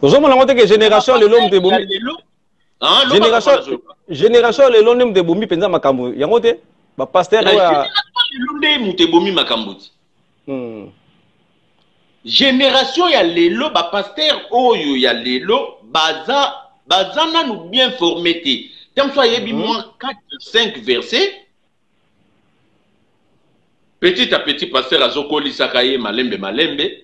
Tozomona yango te ke génération lelo moto ebomi. Lelo, ah, loba papa Nazoka. Génération lelo nde moto ebomi mpenza makambo yango te. Ba pasteur oyo ya Génération lelo nde moto ebomi makambo ti. Génération ya lelo, ba pasteur oyo ya lelo baza nanu bien formé te. Ntango so ayebi mwa 4 5 versets, petit à petit pasteur azokolisaka ye malembe malembe.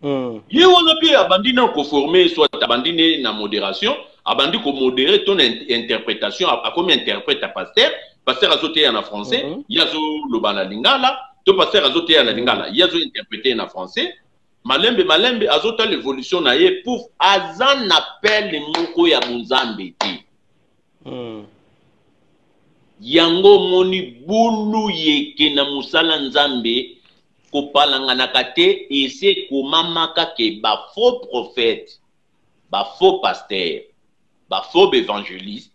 Ye wana mpe abandi na koforme, soit abandi ne na modération, abandi komodérer to na interprétation, akomi interprète ya pasteur. Pasteur azoteya na français, ye azoloba na lingala, to pasteur azoteya na lingala, ye azointerpréter na français. Malembe malembe azotala évolution na ye, pouf, aza na pele moko ya bonzambe te. Yango omoni bulu yeke na mosala Nzambe kopalanganaka te, ese ekomamaka ke ba faux prophète, ba faux pasteur, ba faux évangéliste,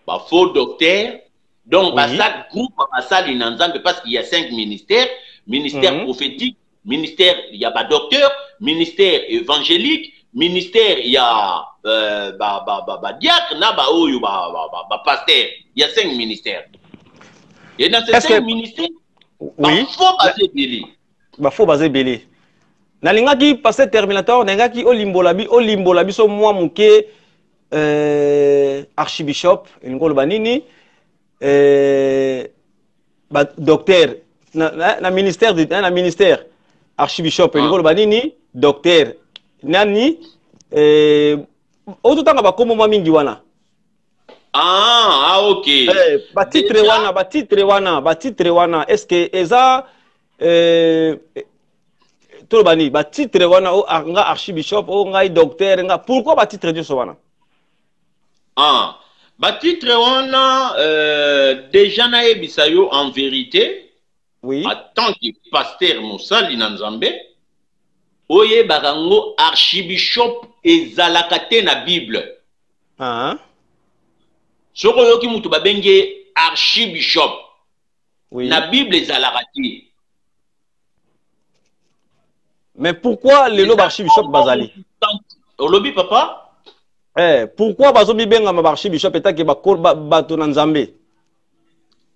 ba faux docteur. Donc, basa groupe basali na Nzambe, parce qu'il y a 5 ministères: ministère prophétique, ministère ya ba docteur, ministère évangélique, ministère ya ba diacre na ba oyo ba pasteur. Il y a 5 ministères. Et dans ces Est-ce 5 que ministères, ba faux baza ebele. Ba faux baza ebele. Nalingaki pasteur Terminator, nalingaki olimbola biso mwa moke, archibishop elingi oloba nini, ba docteur na ministère de, na ministère archibishop elingi oloba nini, docteur nani, ototanga bakombo mwa mingi wana. Ah, ah, ok. Ba titre Déjà wana, ba titre wana, ba titre wana, est-ce que eza, toloba nini, ba titre wana, o, ah, nga archibishop, o ngai docteur, nga, pourquoi ba titre nyonso wana? Ah, ba titre wana, déjà nayebisa yo en vérité, en tant que pasteur mosali na Nzambe, oyebaka ngo archibishop ezalaka te na Bible. Soki oyoki mutu babengi ye archibishop, na Bible ezalaka te. Mais pourquoi lelo ba archibishop bazali? Olobi papa? Pourquoi bazomibenga ba archibishop etake ba bato na Nzambe?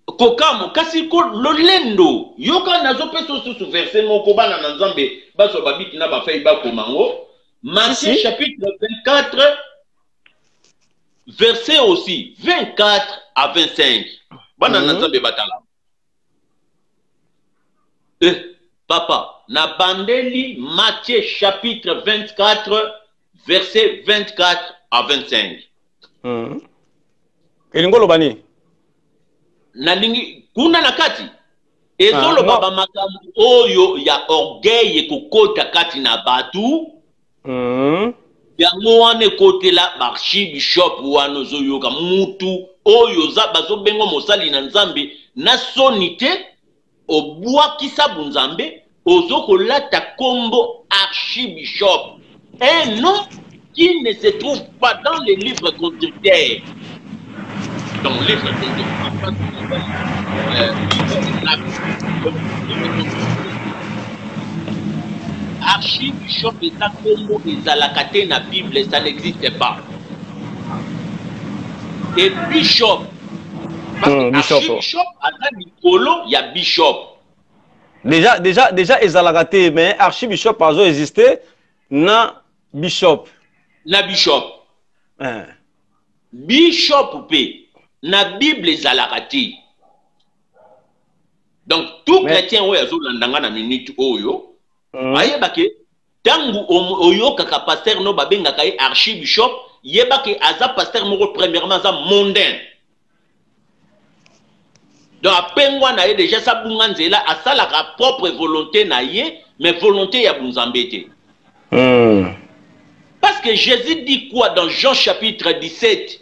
Kokamo kasi ko lolendo yoka nazopesa susu verset moko bana na Nzambe bazwa babiki na bafai bakoma ngo. Matthieu chapitre 24 verset aussi 24 à 25. Bana na Nzambe batala. Papa, na bandeli Matthieu chapitre 24 verset 24 à 25. Elingo loba nini? Nalingi kuna na kati ezoloba ba makambo oyo ya orgueil ekokota kati na bato. Yango wana ekotela archibishop wana ozoyoka mutu oyo oza bazobenga mosali na Nzambe na soni te, obwakisa bunzambe, ozokolata kombo archibishop, un nom qui ne se trouve pas dans les livres conducteurs. Donc, livre conducteur, archibishop eza kombo ezalaka te na Bible, ça n'existe pas. Et bishop, parce que Bishop. archibishop aza likolo ya bishop. Déjà, déjà, déjà ezalaka te, mais archibishop azo exister na Bishop. Na bishop. Eh. Bishop mpe na Bible ezalaka te. Donc tout Mais- chrétien oyo azolanda nga na minute oyo, ayeba ke ntango oyokaka pasteur no babengaka ye archibishop, yeba ke aza pasteur moko, premièrement aza mondain, donc apengwa na ye déjà, sabunga nzela, asalaka propre volonté na ye, mais volonté ya bunzambe te. Parce que Jésus dit quoi dans Jean chapitre 17?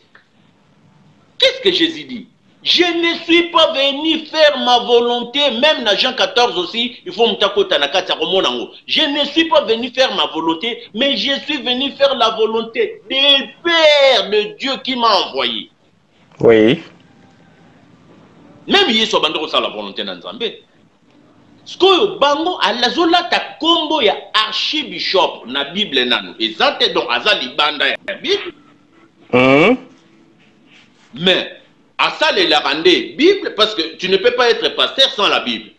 Qu'est-ce que Jésus dit? Je ne suis pas venu faire ma volonté. Même dans Jean 14 aussi, il faut mtakota na kati ya komona yango. Je ne suis pas venu faire ma volonté, mais je suis venu faire la volonté du Père de Dieu qui m'a envoyé. Même Yesu abandi kosala la volonté na Nzambe. Sikoyo bango azolata nkombo ya archibishop, na Bible nanu eza te, donc aza libanda ya Bible. Mais asalelaka nde Bible, parce que tu ne peux pas être pasteur sans la Bible.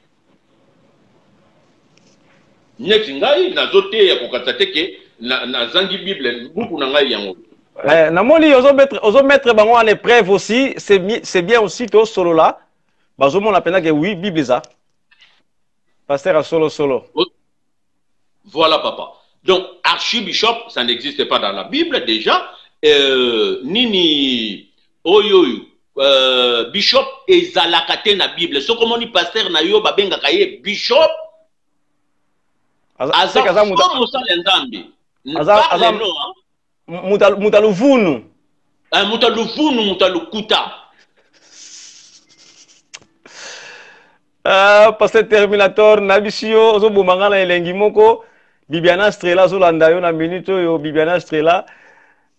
Neti ngai nazoteya, kokatisa te ke nazangi Bible, buku na ngai yango. Eh, namoni ozomettre bango en épreuve aussi, c'est bien aussi. Tosolola, bazomona mpenza ke oui, Bible eza, pasteur ya solo solo. Voilà, papa. Donc archibishop, ça n'existe pas dans la Bible déjà. Nini oyo oyo bishop ezalaka te na Bible. Soki omoni pasteur na yo babengaka ye bishop, aza Aza aza fo mosala ya Nzambe. Aza Parle no, hein? Moto aluvunu. Moto aluvunu, moto alukuta. Ah, pasteur Terminator, nayebisi yo, ozoboma nga na elengi moko. Bibiana Strela azolanda yo na minute oyo. Bibiana Strela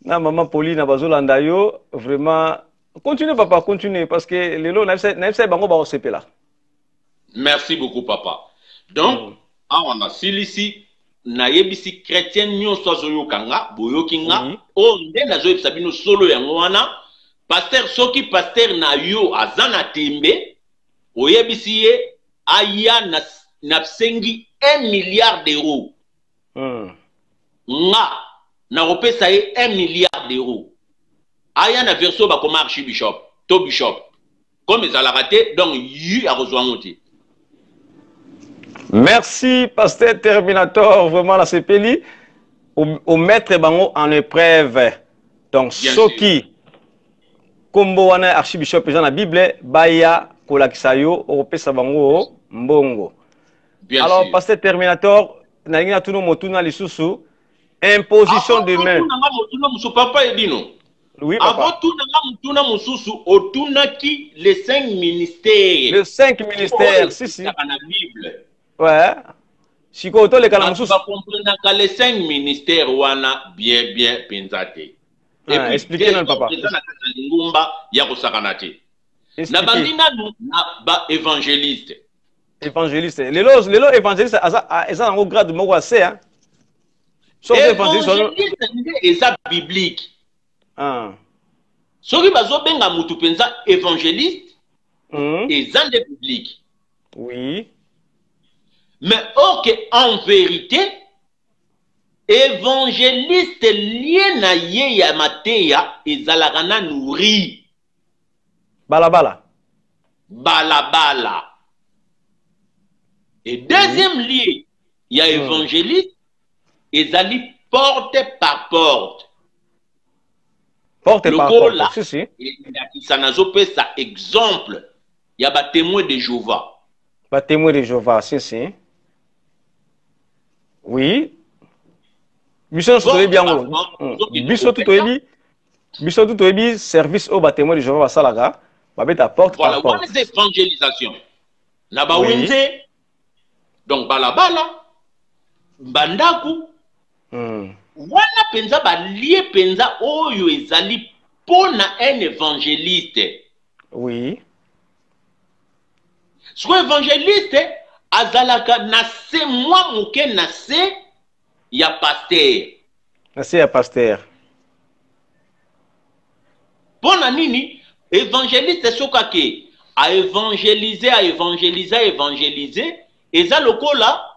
na mama Paulina bazolanda yo. Vraiment, continue papa, continue, parce que lelo nayebisa bango bakosepela. Merci beaucoup, papa. Donc awa nasilisi, nayebisi chrétien nyonso azoyoka nga, boyoki nga. Oyo nde nazoyebisa bino solo yango wana. Pasteur, soki pasteur na yo aza na tembe, oyebisi ye aya na nasengi 1 milliard d'euros. Nga nakopesa ye 1 milliard d'euros, aya na version bakoma archibishop to bishop. Comme ezalaka te, donc yu akozwa yango te. Merci, pasteur Terminator. Vraiment, nasepeli omettre bango en épreuve. Donc Bien. Soki kombo wana archibishop eza na Bible, baya kolakisa yo, okopesa bango mbongo. Bien Alors sûr. pasteur Terminator, nalingi natuna motuna lisusu, imposition de main. Nga motuna mosusu, papa Edino. Oui, papa. Avant tunanga motuna mosusu, otunaki les cinq ministères. Les cinq ministères, si si. Ezalaka na Bible. Ouais, sikoyo toleka na mosusu. Bakomprenaka les cinq ministères wana bien bien mpenza te. Ah, expliquez nanu, papa. Eza na kati ya lingomba ya kosakana te. Expliquez. Nabandi nanu na baévangéliste. Évangéliste, lelo lelo évangéliste aza eza nango grade moko ase, hein. Soki évangéliste Évangéliste nde eza biblique. Soki bazobenga mutu mpenza évangéliste, eza nde biblique. Mais or que en vérité, évangéliste, lieu na ye ya mateya ezalaka nanu ri Balabala. Balabala. Et deuxième lieu ya évangéliste ezali porte par porte. Porte par Lokola porte, si si. Elakisa, nazopesa exemple ya batémoin de Jéhovah. Batémoin de Jéhovah, si si, oui, biso nyonso toyebi yango. Biso tu toyebi, biso tu toyebi service oyo batémoin de Jéhovah basalaka, babeta porte Voilà, par porte. Wana eza évangélisation na bawenze, donc balabala, bandako. Wana mpenza balieu mpenza oyo ezali mpo na un évangéliste. Sikoyo évangéliste azalaka na se mwa moke na se ya pasteur. Na se ya pasteur. Mpo na nini? Évangéliste, soki ake aévangéliser, aévangéliser, aévangéliser, eza lokola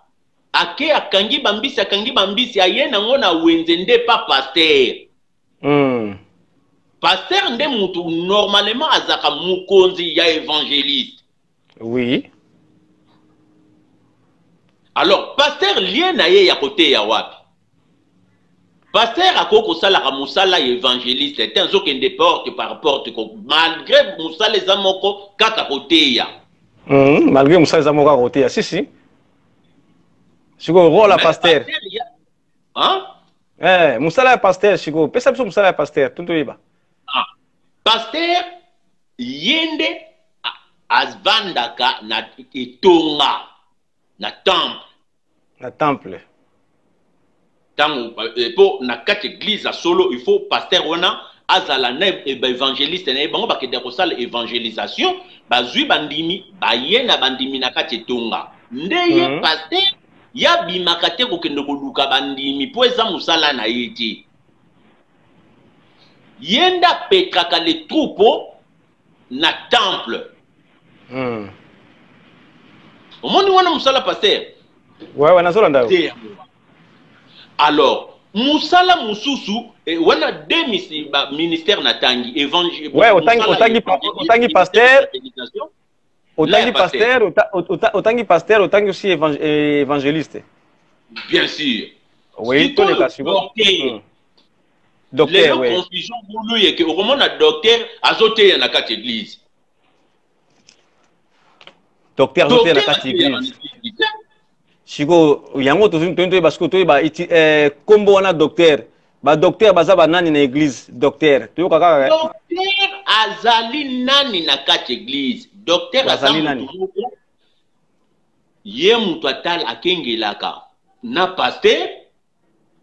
Ake akangi bambisi, akangi bambisi, aye nango na wenze nde pa pasteur. Pasteur nde mutu normalement azaka mokonzi ya évangéliste. Oui. Alors pasteur lien na ye ya koteya wapi? Pasteur akoki kosalaka mosala ya évangéliste te, azokende porte par porte, malgré mosala eza moko kaka koteya. Malgré mosala eza moko kaka koteya, si si. Sikoyo rôle ya pasteur. Hein? Eh, mosala ya pasteur sikoyo, pesa biso mosala ya pasteur, tuntu toyeba. Ah. Pasteur ye nde avandaka na etonga, na temple. Na temple. Ntango mpo na kati église ya solo, il faut pasteur wana azala na baévangéliste na ye, bango bakende kosala évangélisation, bazwi bandimi, baye na bandimi na kati etonga. Nde ye pasteur yabimaka te kokende koluka bandimi, mpo eza mosala na ye te. Ye nde apetraka le troupeau na temple. Omoni wana mosala pasteur? Ouais, nazolanda yo. Te yango. Alors mosala mosusu wana deux ba ministère natangi évangile. Ouais, otangi pasteur, otangi pasteur, otangi pasteur, otangi aussi évangéliste. Bien sûr. Oui, toleka sikoyo. Docteur. Docteur, lelo ouais. Confusion bulu yeke okomona docteur azoteya na kati église. Docteur azoteya na kati église. Sikoyo yango toyeba sikoyo, toyeba kombo wana docteur. Badocteur baza banani na église? Docteur toyoka kaka. Docteur azali nani na kati église? Docteur aza Bazali nani? motu moko, ye moto atala, akengelaka na pasteur,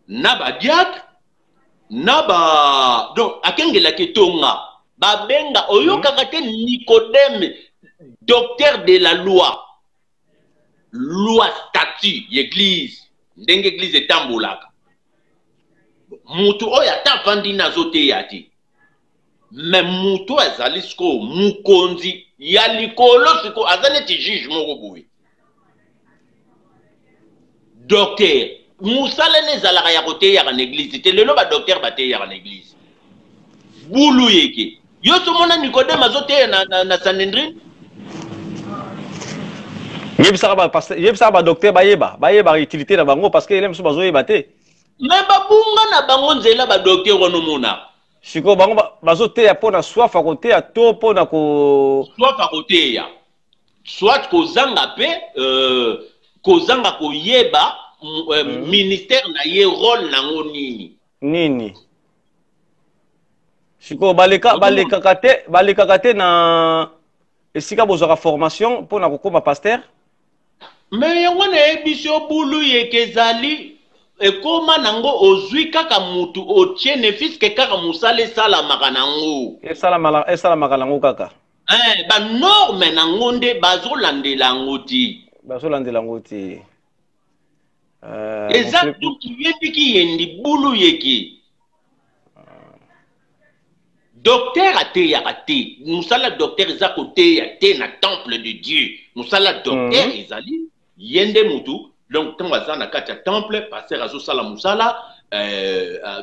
na badiacre, na ba, donc akengelaka etonga. Babenga, oyokaka te Nicodème, docteur de la loi? Loi, statut ya église, ndenge église etambolaka. Mutu oyo ata avandi na azoteya te, me mutu oyo azali sikoyo mokonzi ya likolo, sikoyo aza neti juge moko boye. Docteur mosala ne ezalaka ya koteyaka na église te. Lelo badocteur bateyaka na église, bulu yeke. Yo somona Nicodème azoteya na Sanhedrin? Yebisaka badocteur bayeba utilité na bango, parce que ele mosusu bazoyeba te. Me babunga na bango nzela, badocteur wana omona. Sikoyo bango bazoteya mpo na soif ya koteya to mpo na ko Soif ya koteya, soit kozanga mpe kozanga koyeba ministère na ye, rôle nango nini. Nini sikoyo baleka balekaka te na esika bozwaka formation mpona kokóma pasteur? Me yango nayebi yo, bulu yeke ezali ekóma nango, ozwi kaka mutu otie, ne fût-ce que kaka mosala esalamaka nango. Esalamaka nango kaka. Eh, banorme nango nde bazolandela yango te. Bazolandela yango te. Eza tuki yendiki yendi bulu yeke. Docteur ateyaka te. Mosala docteur eza koteya te na temple de Dieu. Mosala docteur ezali ye nde mutu, donc ntango aza na kati ya temple, pasteur azosala mosala,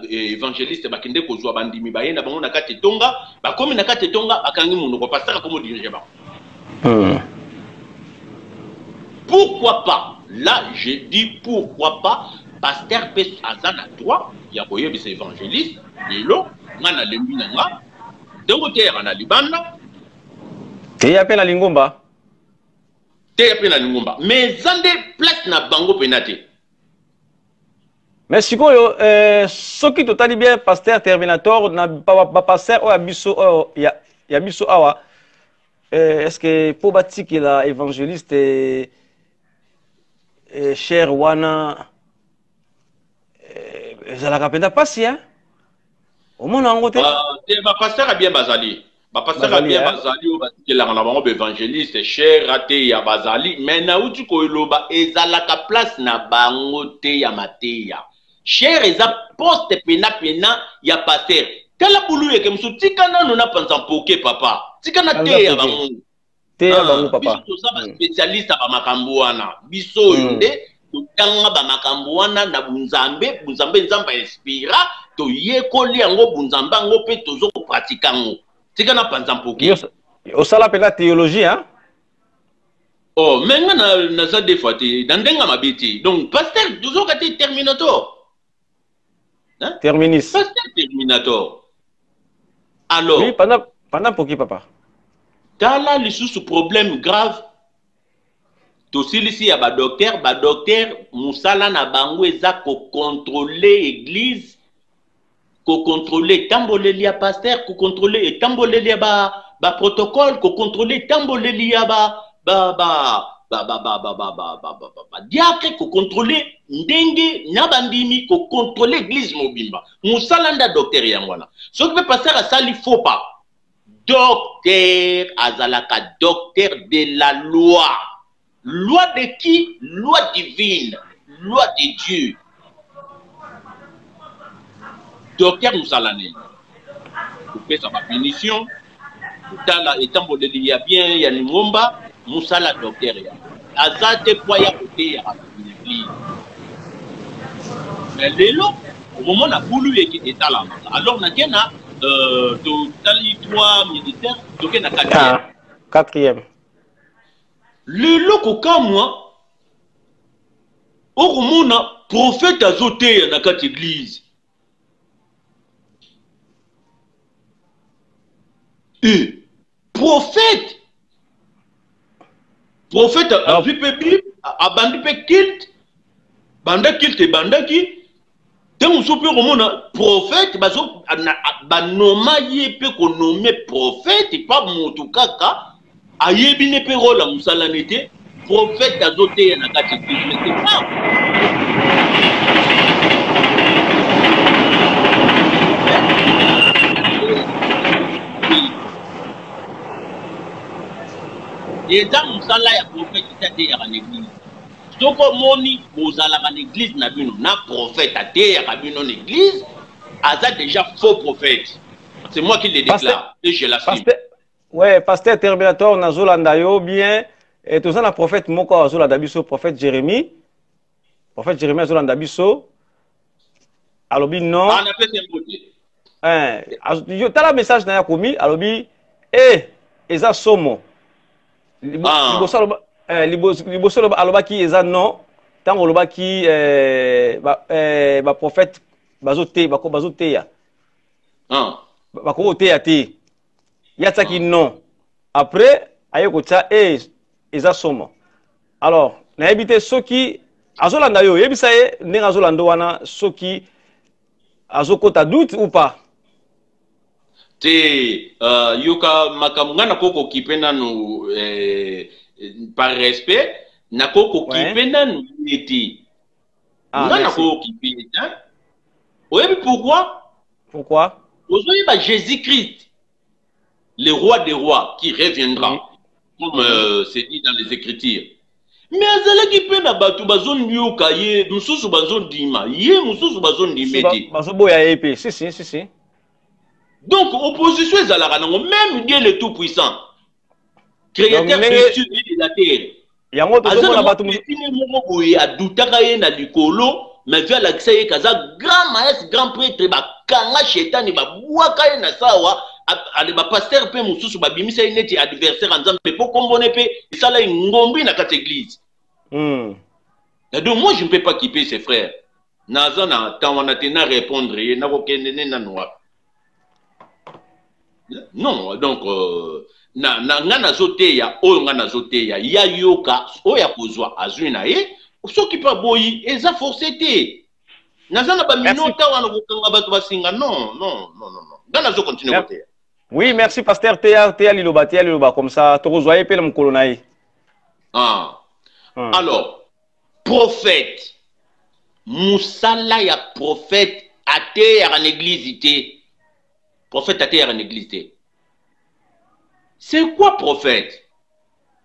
évangéliste bakende kozwa bandimi, baye na bango na kati etonga, bakomi na kati etonga, bakangi monoko, pasteur akomi odirige bango. Pourquoi pas? Là je dis pourquoi pas. Pasteur mpe aza na droit ya koyebisa évangéliste: lelo nga nalembi na nga ndenge oteyaka na libanda. Teya mpe na lingomba. Teya mpe na lingomba. Mais eza nde place na bango mpena te. Mais sikoyo soki totali bien, pasteur Terminator, na bapasteur oyo ya biso, oyo ya biso awa, est ce que mpo batikela évangéliste chaire wana ezalaka mpenza mpasi? Omona yango te? Te, bapasteur ya bien bazali, bapasteur ya Bazali, bien eh? Bazali oyo batikelaka na bango baévangéliste chaire ateya, bazali. Mais nauti koloba, ezalaka place na bango te ya mateya. Chaire eza poste pena pena ya pasteur. Tala bulu yeke mosusu, tika nano na panza mpoke, papa, tika na Panza teya mpoke. bango. Teya Ah, bango, papa. Biso toza baspécialiste ya bamakambo wana, biso oyo nde. Totanga bamakambo wana na bunzambe, bunzambe Nzambe inspira, toyekoli yango bunzambe yango mpe tozo kopratika yango. Tika na panza mpoke. Osala mpenza théologie, hein? Oh, mais nga na naza des fois te, na ndenge mabe te. Donc pasteur tozoka te terminator. Hein? Terminus. Pasteur terminator. Alors. Oui, pendant pendant poki papa. Tala lisusu problème grave. Tosilisi ya ba docteur, ba docteur musala na bango eza ko contrôler église, ko contrôler tamboleli ya pasteur, ko contrôler etamboleli ya ba ba protocole, ko contrôler tamboleli ya ba ba ba ba ba ba ba ba ba ba ba ba ba diacre, ko contrôler ndenge na bandimi, ko contrôler église mobimba. Musala nda docteur yango wana. Soki pe pasteur asali faux pas, docteur azalaka docteur de la loi. Loi de qui? Loi divine, loi de Dieu. Docteur mosala nini? Kopesa ba punition, kotala etamboleli ya bien ya lingomba, mosala docteur ya. Aza te po aya koteya bato na église. Mais lelo okomona bulu eke etalamaka. Alors nake na totali 3 militaires, toke na quatrième. Ah, quatrième. Lelo kokamwa okomona prophète azoteya na kati église. E prophète, prophète azwi mpe Bible, abandi mpe culte, banda culte ebandaki, ntango mosusu mpe okomona prophète bazo banoma ye mpe konome prophète pa motu kaka ayebi ne mpe role ya mosala ne te. Prophète azoteya na kati église, mais c'est grave. Eza mosala ya prophète te ateyaka na église. Soki omoni bozalaka na église na bino na prophète ateyaka bino na église, aza déjà faux prophète. C'est moi qui le déclare et je l'assume. Ouais, pasteur Terminator nazolanda yo bien. Et toza na prophète moko azolanda biso, prophète Jérémie. Prophète Jérémie azolanda biso. Alobi non. Ah, na pesi mbote. Hein, yo tala message na ya komi, alobi eh eza somo. Liboso aloba eh, liboso alobaki eza non. Tango olobaki eh, ba, eh, ba prophète bazoteya, bako bazoteya. Ah. Bako koteya te. Ye atiaki non. Après aye kotia eh eza somo. Alors nayebi te soki azolanda yo, yebisa ye ndenge azolanda wana soki azokota doute ou pas. Te, yoka makambo nga nakoki kokipe nanu par respect nakoki kokipe nanu ye te. Ah, nga merci. nakoki kokipe ye te. Oyebi pourquoi? Pourquoi? Ozoyeba Jésus-Christ, le roi des rois qui reviendra, comme c'est dit dans les Écritures. Mais azalaki mpe na bato bazonyoka ye, mosusu bazondima ye, mosusu bazondima te. Bazoboya ye mpe. Si, si, si, si. Donc opposition ezalaka nango, même Dieu le Tout-Puissant, créateur Donc, des cieux et de la terre. Yango tozomona bato mosusu moko boye adutaka ye na likolo, mais Dieu alakisa ye kaza grand maître, grand prêtre, bakanga shetani, babwaka ye na sawa. Ale ba pasteur pe mosusu babimisa ye neti adversaire ya Nzambe po kombo ne pe esala ye ngombi na kati église. Et donc moi je ne peux pas quitter ses frères. Naza na temps wana te na répondre ye, nakokende ne nanu wapi? Non, donc na, na, nga nazoteya oyo nga nazoteya, ya yoka oyo akozwa azwi na ye, soki pa boyi eza forcé te. Naza na ba minota wana kokanga bato basinga. Non, non, non, non, non. Nga nazo continuer koteya. Oui, merci pasteur. Teya, teya liloba, teya liloba comme ça tokozwa ye pe na mokolo na ye. Ah. Alors, prophète, musala ya prophète ateyaka na église te. Prophète ateyaka na église te. C'est quoi prophète?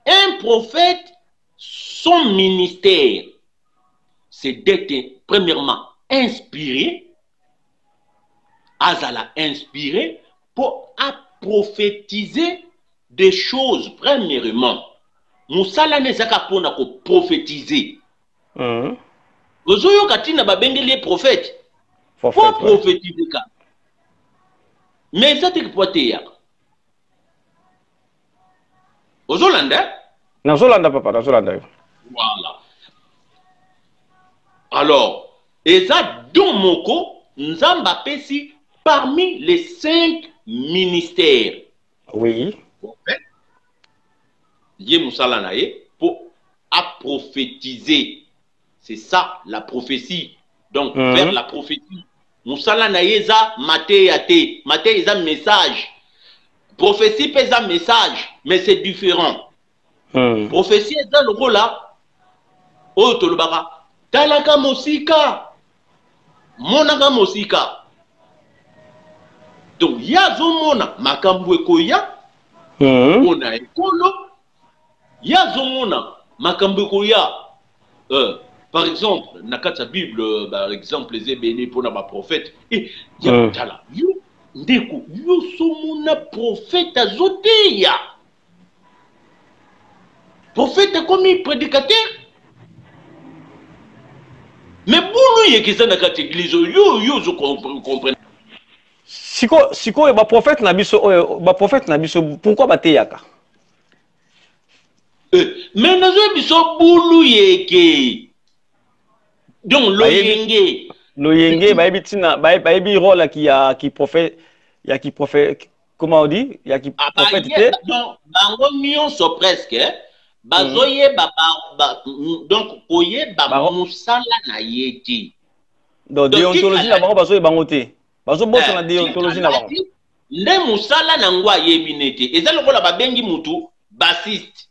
Un prophète, son ministère, c'est d'être premièrement inspiré, azala inspiré pour prophétiser des choses premièrement. Musala ne zaka pona ko prophétiser. Ozoyoka ntina babengeli ye prophète po prophétiseka, mais eza te po ateyaka. Ozolanda? Nazolanda, papa, nazolanda yo. Voilà. Alors, eza don moko Nzambe apesi parmi les cinq ministères. Prophète, ye mosala na ye po aprophétiser. C'est ça la prophétie. Donc, vers la prophétie, mosala na ye eza mateya te. Mateya eza message, prophétie mpe eza message, mais c'est différent. Prophétie eza lokola oyo tolobaka: talaka mosika, monaka mosika. Donc ye azomona makambo ekoya mpona ekolo, ye azomona makambo ekoya. Par exemple, na kati ya Bible, par exemple, eza ebele mpona baprophète. E ya tala yo, ndeko, yo somona prophète azoteya, prophète akomi prédicateur, mais bulu yeke eza na kati église oyo, yo ozocomprendre. Sikoyo baprophète na biso oyo, baprophète na biso, pourquoi bateyaka? Mais nazoyebi biso bulu yeke, donc loyenge. Loyenge, bayebi ntina, bayebi rôle ya ki prophète, ya ki prophète, comment on dit, ya ki Ah, prophète te. Donc bango nyonso presque bazoyeba donc koyeba mosala na ye te. Donc Donc, déontologie na bango, bazoyeba bango te, bazobosana déontologie na bango. Nde mosala nango ayebi ne te. Eza lokola babengi mutu bassiste.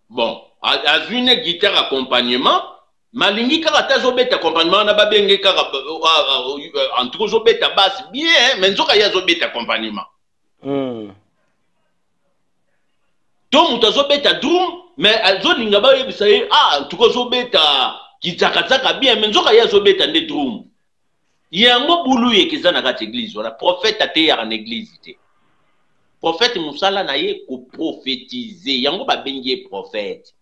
Bon, azwi ne guitare accompagnement, malingi kaka te azobeta accompagnement wana, babenge kaka en tout cas ozobeta basse bien, mais nzoka ye azobeta accompagnement. To moto azobeta drum, mais azolinga bayebisa ye: ah, en tout cas ozobeta kizakazaka bien, mais nzoka ye azobeta nde drum. Yango bulu yeke eza na kati église wana. Prophète ateyaka na église te. Prophète, mosala na ye koprophétise, yango babengi ye prophète.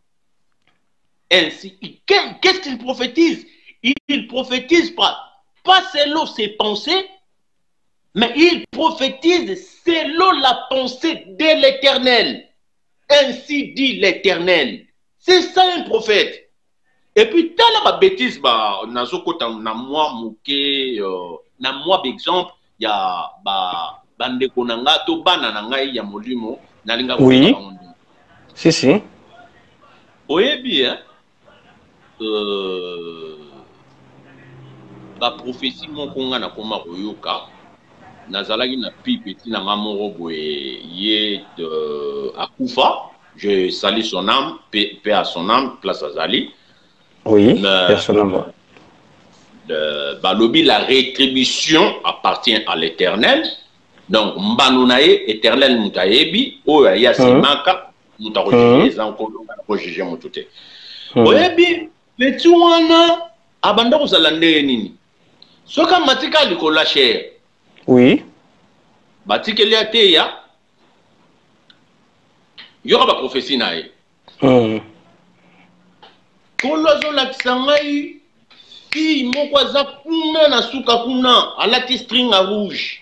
Ainsi, qu'est-ce qu'il prophétise? Il prophétise pas selon ses pensées, mais il prophétise selon la pensée de l'Éternel. Ainsi dit l'Éternel. C'est ça un prophète. Et puis tala babêtise, ba nazokota na mwa moke, na mwa baexemple ya ba bandeko na nga to bana na ngai ya molimo, nalinga Oui. bango ndenge. Si si. Oyebi, hein, baprophétie moko nga nakoma koyoka, nazalaki na pi petit na nga moko boye, ye akufa, je salue son âme, paix à son âme place azali. Oui, personnellement. Balobi la rétribution appartient à l'Éternel. Donc mbano na ye, Éternel moto ayebi. Oyo aye asemaka, moto akojuge eza Nkolo, akojuge moto te. Oyebi, petit wana abanda kozala ndenge nini? Soki amatika likolo ya chaire, batikeli ateya, yoka baprophétie na ye: Nkolo azolakisa ngai fille moko aza kuna na suka kuna, alati string ya rouge.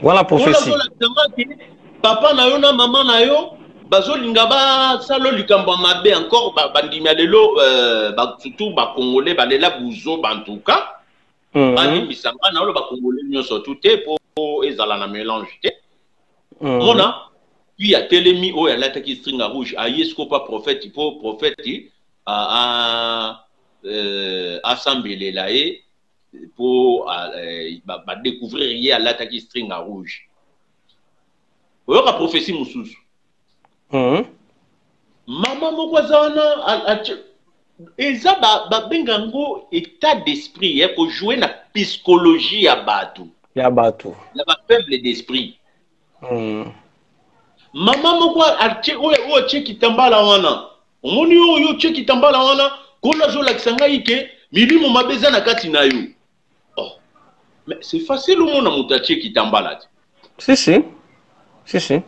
Wana prophétie. Azolakisa ngai ke papa na yo na mama na yo bazolinga basala likambo ya mabe. Encore bandimi ya lelo, surtout bacongolais, balela buzoba. En tout cas, balimbisa nga, na olo bacongolais nyonso tu te, mpo ezala na mélange te. Mona puis atelemi, oyo alataki string ya rouge, aye siko pa prophète mpo prophète asambelela ye mpo badécouvrir ye alataki string ya rouge. Oyoka prophétie mosusu. Mama moko aza wana, eza babenga yango état d'esprit ya kojouer na psychologie ya bato. Ya bato. Ya bafaible d'esprit. Mama moko oyo oyo atie kitambala wana, omoni oyo otie kitambala wana, Nkolo azolakisa ngai ke milimo mabe eza na kati na yo. Oh. Mais c'est facile omona moto atie kitambala te. Si si si si.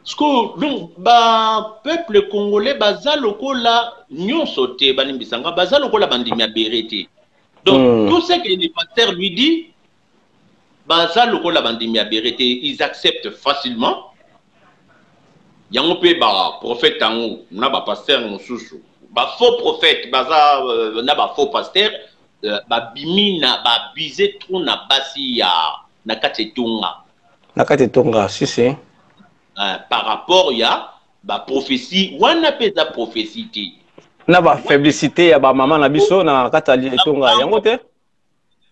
Sikoyo donc ba peuple congolais baza lokola nyonso te, balimbisa nga, baza lokola bandimi ya bere te. Donc tout ce que le pasteur lui dit, baza lokola bandimi ya bere te, ils acceptent facilement. Yango mpe ba prophète yango na ba pasteur mosusu, ba faux prophète baza na ba faux pasteur babimi na ba abuse trop na basi ya na kati etonga. Na kati etonga, si si. Par rapport ya ba prophétie wana mpe eza prophétie te. Na ba faiblicité ya ba mama na biso na kati ya etonga yango te.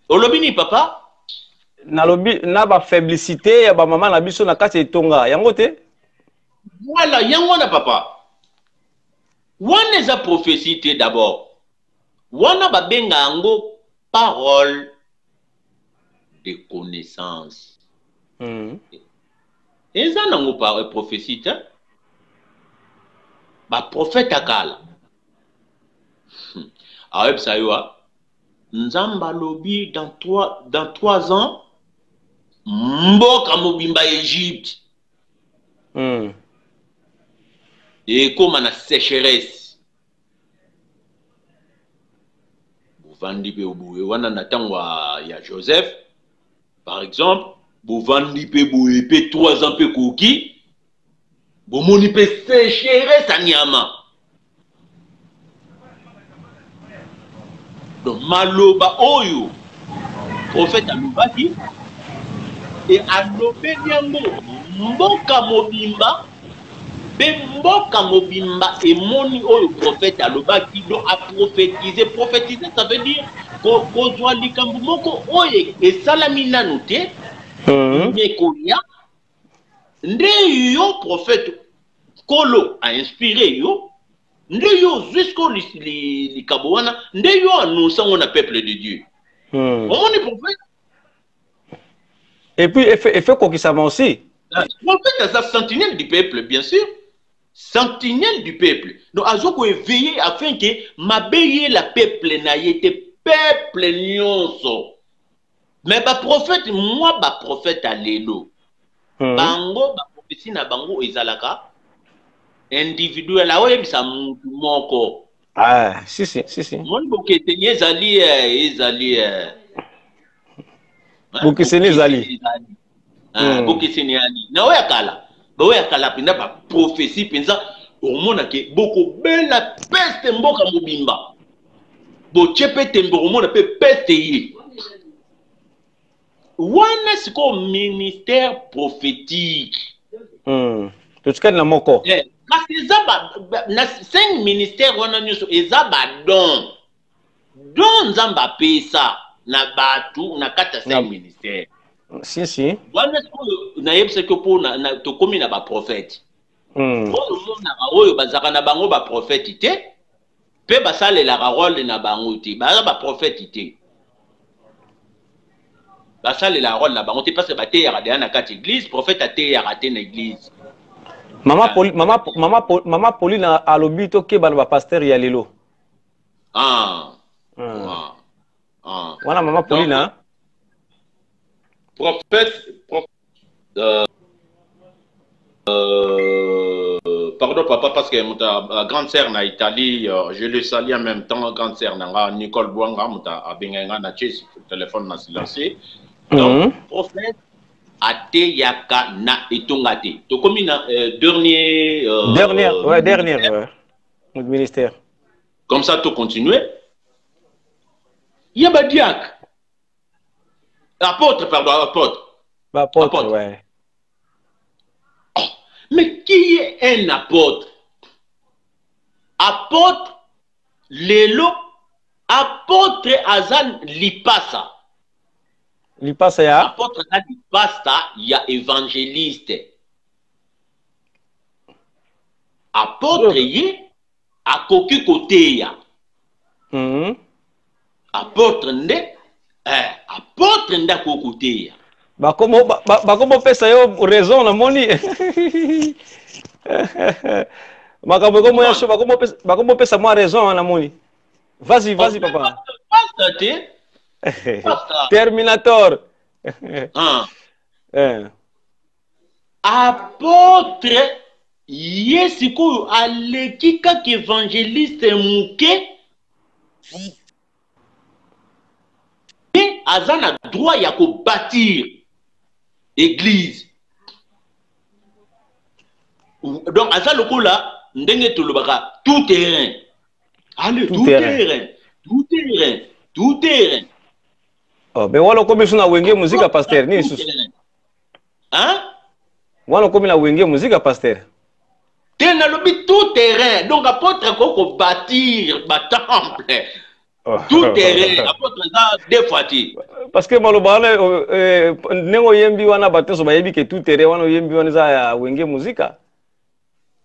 Olobi nini papa? Nalobi na ba faiblicité ya ba mama na biso na kati ya etonga yango te. Voilà, yango wana papa. Wana eza prophétie te d'abord. Wana babenga yango parole de connaissance. Eza nango par prophétie te. Ba prophète ya kala. Ayebisa yo Nzambe alobi dans 3 ans mboka mobimba Egypte ekoma na sécheresse. Bovandi pe boye wana na tango ya Joseph par exemple, bovandi pe boye pe 3 ans pe koki, bomoni pe sécheresse ya nyama. Donc maloba oyo prophète alobaki e alobeli yango mboka mobimba, pe mboka mobimba emoni oyo prophète alobaki. Donc a prophétiser, prophétiser ça veut dire kozwa likambo moko oyo esalami nanu te, mais koya nde yo prophète kolo a inspiré yo, nde yo jusqu'au likambo wana nde yo annonce yango na peuple de Dieu. Omoni prophète. Et puis effet kokisama aussi. Prophète aza sentinelle du peuple, bien sûr. Sentinelle du peuple. Donc azo ko éveiller afin que mabeye la peuple na ye te peuple nyonso. Mais ba prophète, moi ba prophète à lelo. Bango ba prophétie na bango ezalaka individuel, aoyebisa mutu moko. Ah, si si si si. Moni bokeseni ezali ezali Bokeseni ezali. Ah, bokeseni ezali. Na oya kala. Ba oya kala mpenza ba prophétie mpenza omona ke bokobela peste mboka mobimba. Botie pe tembe okomona pe peste ye. Wana sikoyo ministère prophétique. Totikali na moko. Kasi eza ba, na 5 ministères wana nyonso eza ba don. Don Nzambe apesa na batu na kati ya 5 ministères. Si si. Wana sikoyo nayebisaki yo mpo na tokomi na ba prophète. Oyo omonaka oyo bazalaka na bango ba prophète te, pe basalelaka rôle na bango te, baza ba prophète te. Basalelaka rôle na bango te parce que bateyaka deja na kati église, prophète ateyaka te na église. Mama Poli, mama, mama, mama Pauline alobi tokeba na ba pasteur ya lelo. Wana mama Pauline, Donc, hein? Prophète, pardon papa, parce que ma grande sœur na Italie, je le salue en même temps, grande sœur nanga Nicole Bouanga, muta abenga na chase téléphone na silencieux. Donc, prophète ateyaka na etonga te. Tokomi na dernier, Dernière, ouais, dernière, ouais. Notre ministère. Comme ça, tout continuer. Il y a ba diacre. Apôtre, pardon, apôtre. Ba apôtre, Apôtre. ouais. Oh, mais qui est un apôtre? Apôtre, lelo, apôtre azan lipasa. Lipasa ya? Apôtre azan lipasa ya évangéliste. Apôtre ye akoki koteya. Apôtre nde, apôtre nde akoki koteya. Bakomo pesa yo raison na moni. Makambo ekomo ya so, bakomo pesa moi raison na moni. Vas-y, vas-y, papa. Pasta te. Pasta. Terminator. Apôtre. Ye sikoyo aleki kaka evangeliste moke ye aza na droit ya kobatir église. Donc aza lokola ndenge tolobaka tout terrain. Allez, tout, tout terrain. terrain. Tout terrain. Tout terrain. Oh, mais wana okomi so na wenge muzika pasteur nini susu? Hein? Wana okomi na wenge muzika pasteur? Te nalobi tout terrain. Donc apôtre akoki kobâtir ba temple. Oh. Tout terrain apôtre eza deux fois te. Parce que maloba wana euh, euh, ndenge oyembi wana bato nyonso bayebi ke tout terrain wana oyembi wana eza ya wenge muzika.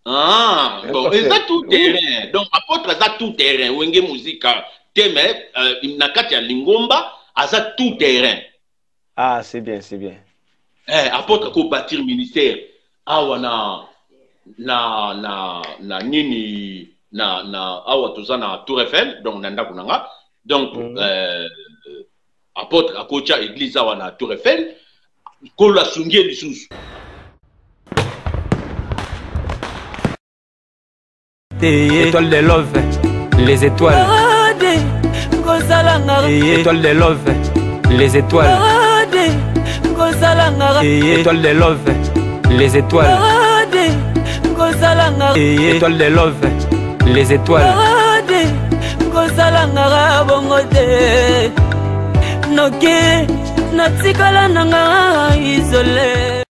Ah, bon, eza tout terrain. Donc apôtre aza tout terrain, wenge muzika te mais euh, na kati ya lingomba aza tout terrain. Ah, c'est bien, c'est bien. Eh, apôtre ko bâtir ministère awa na na na na nini na na awa toza na Tour Eiffel donc na ndako na nga donc mm -hmm. euh, apôtre akotia église awa na Tour Eiffel nkolo asungi ye lisusu. Étoile de love, les étoiles. Étoile de love, les étoiles. Étoile de love, les étoiles. Étoile de love, les étoiles. Kosalangaka bongo te noki natikala nanga isole.